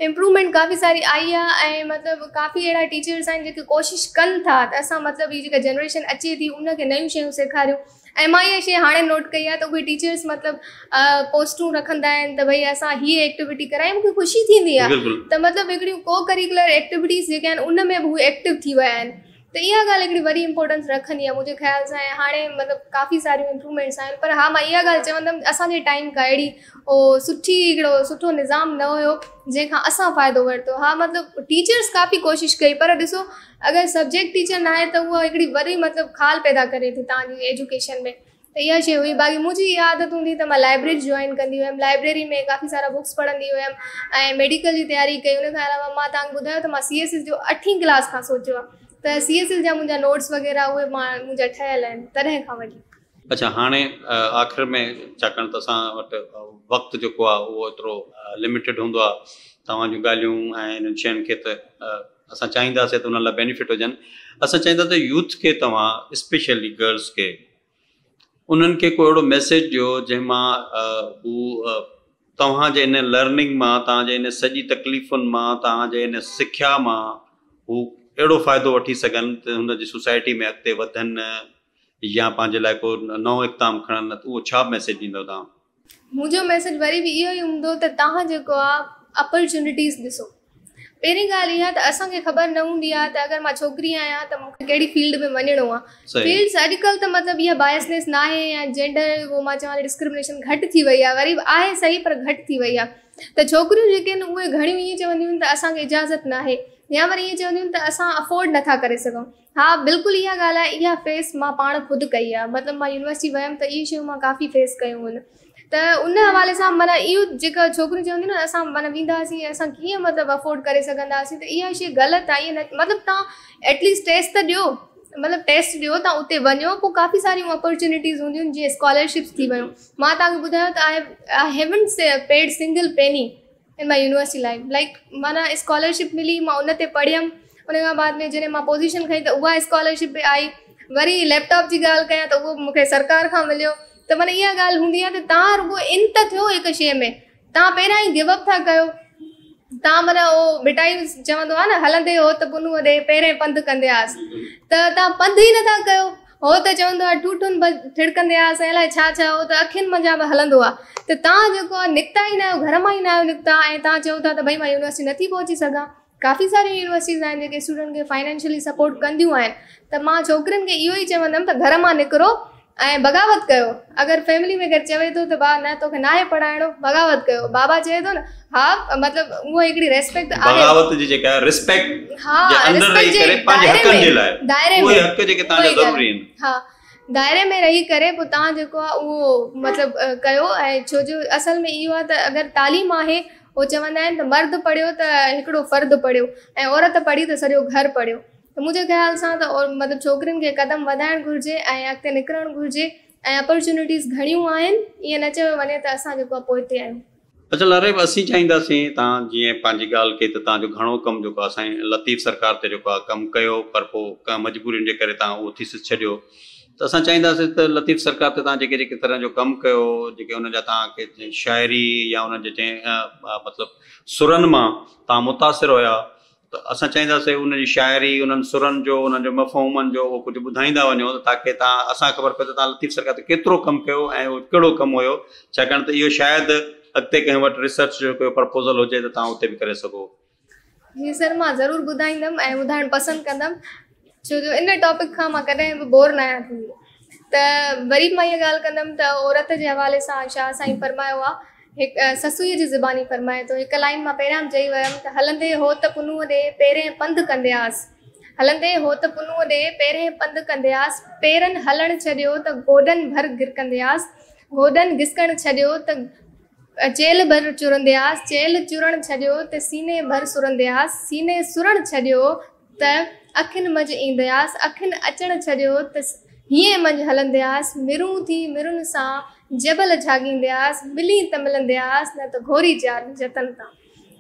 امپروومينٽ ڪافي ساري آئي آهي ۽ مطلب ڪافي اهڙا ٽيچرس آهن جيڪي ڪوشش ڪن ٿا ته اسان مطلب هي جيڪا جنريشن اچي ٿي ان کي نيون شيون سيکاريون ۽ مان اها شي هاڻي نوٽ ڪئي آهي ته اهي ٽيچرس مطلب پوسٽون رکندا آهن ته ڀئي اسان هي ايڪٽيوٽي ڪرايون مونکي خوشي ٿيندي آهي ته مطلب هڪڙيون ڪو ڪريڪولر ايڪٽيوٽيز جيڪي آهن ان ۾ به هو ايڪٽو ٿي ويا آهن ته اها ڳالهه هڪڙي وڏي امپورٽنس رکندي آهي منهنجي خيال سان ۽ هاڻي مطلب ڪافي ساريون امپروومينٽس آهن پر ها مان اها ڳالهه چوندم اسان جي ٽائيم ڪا اهڙي او سٺي هڪڙو سٺو نظام نه هيو جنهن کان اسان فائدو ورتو ها مطلب ٽيچرس ڪافي ڪوشش ڪئي پر ڏسو اگر سبجيڪٽ ٽيچر نه آهي ته اها هڪڙي وڏي مطلب خال پيدا ڪري ٿي توهان جي ايجوڪيشن ۾ ته اها شيء هئي باقي منهنجي اها عادت هوندي ته مان لائبريري جوائن ڪندي هيم لائبريري ۾ ڪافي سارا بڪس پڙهندي هيم ۽ ميڊيڪل جي تياري ڪئي ان کان علاوه مان توهان کي ٻڌايو ته مان سي ايس ايس جو اٺين ڪلاس کان سوچيو آهي ته سي ايس ايس جا منهنجا نوٽس وغيره اهي مان منهنجا ٺهيل آهن تڏهن کان وٺي. اڇا هاڻي آخر ۾ ڇاڪاڻ ته اسان وٽ وقت جيڪو آهي اهو ايترو لميٽيڊ هوندو آهي توهان جون ڳالهيون ۽ انهن شين کي ته اسان چاهينداسين ته انهن لاء بينيفٽ هجن اسان چاهيندا ته يوٿ کي توهان اسپيشلي گرلس کي انهن کي ڪو اهڙو ميسيج ڏيو جنهن مان هو توهان جي ان لرننگ مان توهان جي ان سڄي تڪليفن مان توهان جي ان سکيا مان هو اهڙو فائدو وٺي سگهن ته هن جي سوسائٽي ۾ اڳتي وڌن يا پنهنجي لاء ڪو نئون اقدام کڻن ته اهو ڇا ميسيج ڏيندو توهان؟ منهنجو ميسيج وري به اهو ئي هوندو ته توهان جيڪو آ اپرچونيٽيز ڏسو پهرين ڳالهه اها ته اسان کي خبر نه هوندي آهي ته اگر مان ڇوڪري آهيان ته مون کي ڪهڙي فيلڊ ۾ وڃڻو آهي فيلڊس اڄڪلهه ته مطلب اها بائسنيس ناهي يا جينڊر اهو مان چوان ڊسڪرمنيشن گهٽ ٿي وئي آهي وري به آهي صحيح پر گهٽ ٿي وئي آهي ته ڇوڪريون جيڪي آهن اهي گهڻيون ائين چونديون آهن ته اسان کي اجازت ناهي يا وري ائين چونديون آهن ته اسان افورڊ نٿا ڪري سگهون ها بلڪل اها ڳالهه آهي اها فيس مان پاڻ خود ڪئي آهي مطلب مان يونيورسٽي ويم ته اهي شيون مان ڪافي فيس ڪيون آهن ته ان حوالي سان معنيٰ اهو جيڪا ڇوڪريون چونديون نه اسان معنيٰ وينداسين اسان ڪيئن مطلب افورڊ ڪري سگهنداسين ته اها شي غلط آهي ائين نه مطلب توهان ايٽليسٽ ٽيسٽ ته ڏيو مطلب ٽيسٽ ڏيو توهان اتي وڃو پوء ڪافي ساريون اپرچونيٽيز هونديون جيئن اسڪالرشپس ٿي ويون مان توهان کي ٻڌايو ته I haven't paid single penny in my university life like معنيٰ اسڪالرشپ ملي مان ان تي پڙهيم ان کان بعد ۾ جڏهن مان پوزيشن کنئي ته اها اسڪالرشپ به آئي. وري ليپ ٽاپ جي ڳالهه ڪيان ته اهو به مون کي سرڪار کان مليو. ته معنيٰ اها ڳالهه هوندي آهي ته توهان رڳو ان ته ٿيو هڪ شيء ۾، توهان پهريان ئي گيو اپ ٿا ڪيو. توهان معنيٰ اهو ڀٽائي چوندو آهي نه هلندي هوت پنهونء ڏي پيرين پنڌ ڪندياس، ته توهان پنڌ ئي نٿا ڪيو. هو ته چوندو آهي ٺونٺن به ٺڙڪندياس ۽ الائي ڇا ڇا، هو ته اکين منجهان به هلندو آهي. ته توهان جيڪو آهي نڪتا ئي ناهيو، گهر مان ئي ناهيو نڪتا ۽ توهان چئو ٿا ته ڀئي مان يونيورسٽي نٿي پهچي سگهان. ڪافي ساريون يونيورسٽيز آهن جيڪي اسٽوڊنٽ کي فائنينشلي سپورٽ ڪنديون آهن. ته مان ڇوڪرين کي اهو ئي چوندم ته گهر مان نڪرو ۽ بغاوت ڪيو. اگر فيملي ۾ ڪير چوي ٿو ته ڀاء نه توکي ناهي پڙهائڻو، بغاوت ڪيو. بابا چئي ٿو نه ها، مطلب اهو هڪڙي ريسپيڪٽ آهي. بغاوت جي جيڪا ريسپيڪٽ جي اندر رهي ڪري پنهنجي حقن جي لاء اهي حق جيڪي توهان جا ضروري آهن. ها، دائري ۾ رهي ڪري پوء توهان جيڪو آهي اهو مطلب ڪيو. ۽ ڇو جو اصل ۾ اهو آهي ته اگر تعليم آهي، هو چوندا آهن ته مرد پڙهيو ته هڪڙو فرد پڙهيو ۽ عورت پڙهي ته سڄو گهر پڙهيو. ته منهنجي خيال سان ته مطلب ڇوڪرين کي قدم وڌائڻ گهرجي ۽ اڳتي نڪرڻ گهرجي ۽ اپرچونيٽيز گهڻيون آهن، ائين نه چيو وڃي ته اسان جيڪو آهي پوئتي آهيون. اڇا لاريب، اسين چاهينداسين توهان جيئن پنهنجي ڳالهه ڪئي ته توهان جو گهڻو ڪم جيڪو آهي سائين لطيف سرڪار تي جيڪو آهي ڪم ڪيو پر پوء ڪنهن مجبورين جي ڪري توهان اهو ٿيسز ڇڏيو ته اسان چاهينداسين ته لطيف سرڪار تي توهان جيڪي جيڪي طرح جو ڪم ڪيو، جيڪي انهن جا توهان کي شاعري يا انهن جي جنهن مطلب سرن مان توهان متاثر هيا ته اسان چاهينداسين انهن جي شاعري، انهن سرن جو، انهن جو مفهومن جو اهو ڪجهه ٻڌائيندا وڃو ته تاڪه توهان اسان کي خبر پئي ته توهان لطيف سرڪار تي ڪيترو ڪم ڪيو ۽ اهو ڪهڙو ڪم هيو، ڇاڪاڻ ته اهو شايد اڳتي ڪنهن وٽ ريسرچ جو ڪو پرپوزل هجي ته توهان اتي به ڪري سگهو. جي سر مان ضرور ٻڌائيندم ۽ ٻڌائڻ پسند ڪندم ڇو جو ان ٽاپڪ کان مان ڪڏهن به بور ناهيان ٿيندي. ته وري به مان اها ڳالهه ڪندم ته عورت جي حوالي سان شاهه سائين فرمايو آهي، هڪ سسئيء جي زباني فرمائي ٿو. هڪ لائين مان پهريان به چئي ويم ته هلندي هوت پنهونء ڏي پيرين پنڌ ڪندياس. هلندي هوت پنهونء ڏي پيرين پنڌ ڪندياس، پيرن هلڻ ڇڏيو ته گوڏن ڀر گرڪندياس، گوڏن گسڪڻ ڇڏيو ته چيلهه ڀر چرندياس، چيلهه چرڻ ڇڏيو ته سيني ڀر سرندياس، سيني سرڻ ڇڏيو ته اکين منجهه ايندياس، اکين اچڻ ڇڏيو ته هينئين منجهه هلندياس، مرون ٿي مرن سان جبل جهاڳيندياس، ملين ته ملندياس نه ته گهوري چار جتن تان.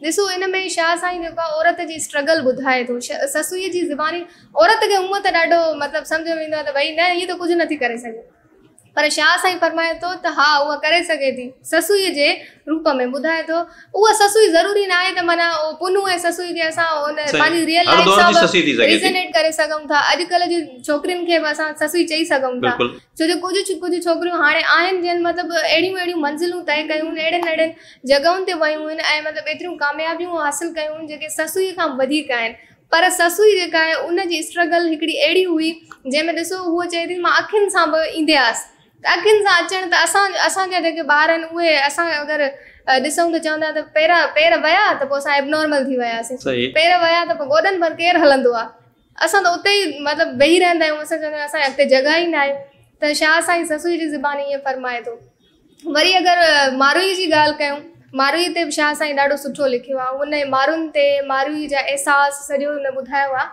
ڏسو ان ۾ شاهه سائين جيڪو آهي عورت جي اسٽرگل ٻڌائي ٿو. سسئيء جي زباني عورت کي هونء ته ڏاڍو مطلب سمجهيو ويندو آهي ته ڀئي نه هيء ته ڪجهه نٿي ڪري سگهي. پر شاهه سائين فرمائي ٿو ته ها اها ڪري سگهي ٿي. سسئيء جي روپ ۾ ٻڌائي ٿو. اها سسئي ضروري ناهي ته معنيٰ اهو پنهون ۽ سسئي کي اسان ان پنهنجي ريئل لائيف سان به ريزونيٽ ڪري سگهون ٿا. اڄڪلهه جي ڇوڪرين کي به اسان سسئي چئي سگهون ٿا. ڇو جو ڪجهه ڪجهه ڇوڪريون هاڻي آهن جن مطلب اهڙيون اهڙيون منزلون طئي ڪيون آهن، اهڙين اهڙين جڳهن تي ويون آهن ۽ مطلب ايتريون ڪاميابيون حاصل ڪيون آهن جيڪي سسئي کان به وڌيڪ آهن. پر سسئي جيڪا آهي ان جي اسٽرگل هڪڙي اهڙي هئي جنهن ۾ ڏسو هوء چئي ٿي مان اکين سان به ايندياس ته اکين سان اچڻ ته اسان اسان جا جيڪي ٻار آهن اهي اسان اگر ڏسون ته چوندا ته پير پير ويا ته پوء اسان ايبنارمل ٿي وياسين، پير ويا ته پوء گوڏن ڀر ڪير هلندو آهي، اسان ته اتي ئي مطلب ويهي رهندا آهيون، اسان چوندا آهيون اسان جي اڳتي جڳهه ئي ناهي. ته شاهه سائين سسئي جي زباني ائين فرمائي ٿو. وري اگر ماروئي جي ڳالهه ڪيون، ماروئي تي به شاهه سائين ڏاڍو سٺو لکيو آهي. ان مارون تي ماروئي جا احساس سڄو هن ٻڌايو آهي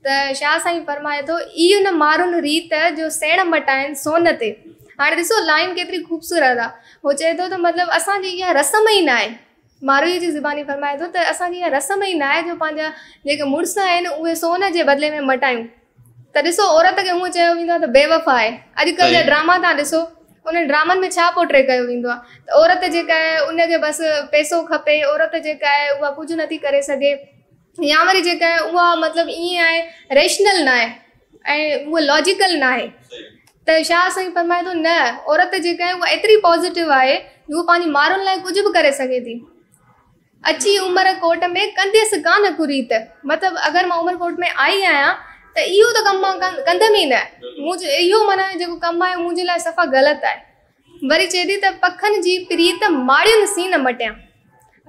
ته شاهه سائين فرمائي ٿو، اي ان مارون ريت جو سيڻ مٽائن سون تي. هاڻي ڏسو لائين ڪيتري خوبصورت آهي. هو چئي ٿو ته مطلب اسان جي اها رسم ئي ناهي. ماروئي جي زباني فرمائي ٿو ته اسان جي اها رسم ئي ناهي جو پنهنجا جيڪي مڙس آهن اهي سون جي بدلي ۾ مٽايون. ته ڏسو عورت کي هونء چيو ويندو آهي ته بيوفا آهي. اڄڪلهه جا ڊراما توهان ڏسو انهن ڊرامن ۾ ڇا پورٽري ڪيو ويندو آهي ته عورت جيڪا آهي ان کي بس پئسو کپي، عورت جيڪا آهي اها ڪجهه نٿي ڪري سگهي يا وري جيڪا آهي اها مطلب ائين آهي ريشنل ناهي ۽ اها لاجيڪل ناهي. ته شاهه سائين فرمائي ٿو نه عورت جيڪا آهي اها ايتري پازيٽو آهي جو هوء پنهنجي مارن لاء ڪجهه به ڪري سگهي ٿي. اچي عمر ڪوٽ ۾ ڪنديس ڪانه ڪريت، مطلب اگر مان عمر ڪوٽ ۾ آئي آهيان ته اهو ته ڪم مان ڪندم ئي نه، اهو معنيٰ جيڪو ڪم آهي منهنجي لاء صفا غلط آهي. وري چئي ٿي ته پکن جي پريت ماڙين سين نه مٽيان.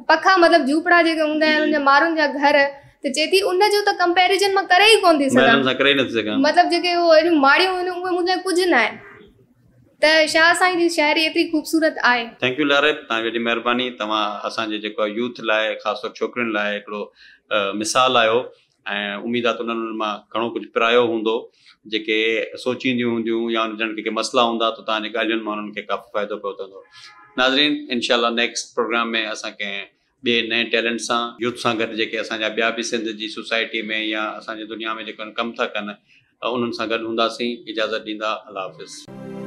پکا مطلب جهوپڙا جيڪي هوندا آهن ان جا مارن جا گهر، ته چئي ٿي ان جو ته ڪمپيريزن مان ڪري ئي ڪونه ٿي سگهان، مطلب جيڪي اهو اهڙيون ماڙيون آهن اهي منهنجي لاء ڪجهه نه آهن. ته شاهه سائين جي شاعري ايتري خوبصورت آهي. Thank you Laraib توهان جي وڏي مهرباني توهان اسان جي جيڪو آهي يوٿ لاء خاص طور ڇوڪرين لاء هڪڙو مثال آهيو ۽ اميد آهي ته انهن انهن مان گهڻو ڪجهه پرايو هوندو جيڪي سوچينديون هونديون يا جن کي ڪي مسئلا هوندا ته توهان جي ڳالهين مان انهن کي ڪافي فائدو پهتندو ناظرين انشاء الله نيڪسٽ پروگرام ۾ اسان ڪنهن ٻئي نئين ٽيلنٽ سان، يوٿ سان گڏ جيڪي اسان جا ٻيا به سنڌ جي سوسائٽي ۾ يا اسان جي دنيا ۾ جيڪو ڪم ٿا ڪن انهن سان گڏ هونداسين. اجازت ڏيندا. الله حافظ.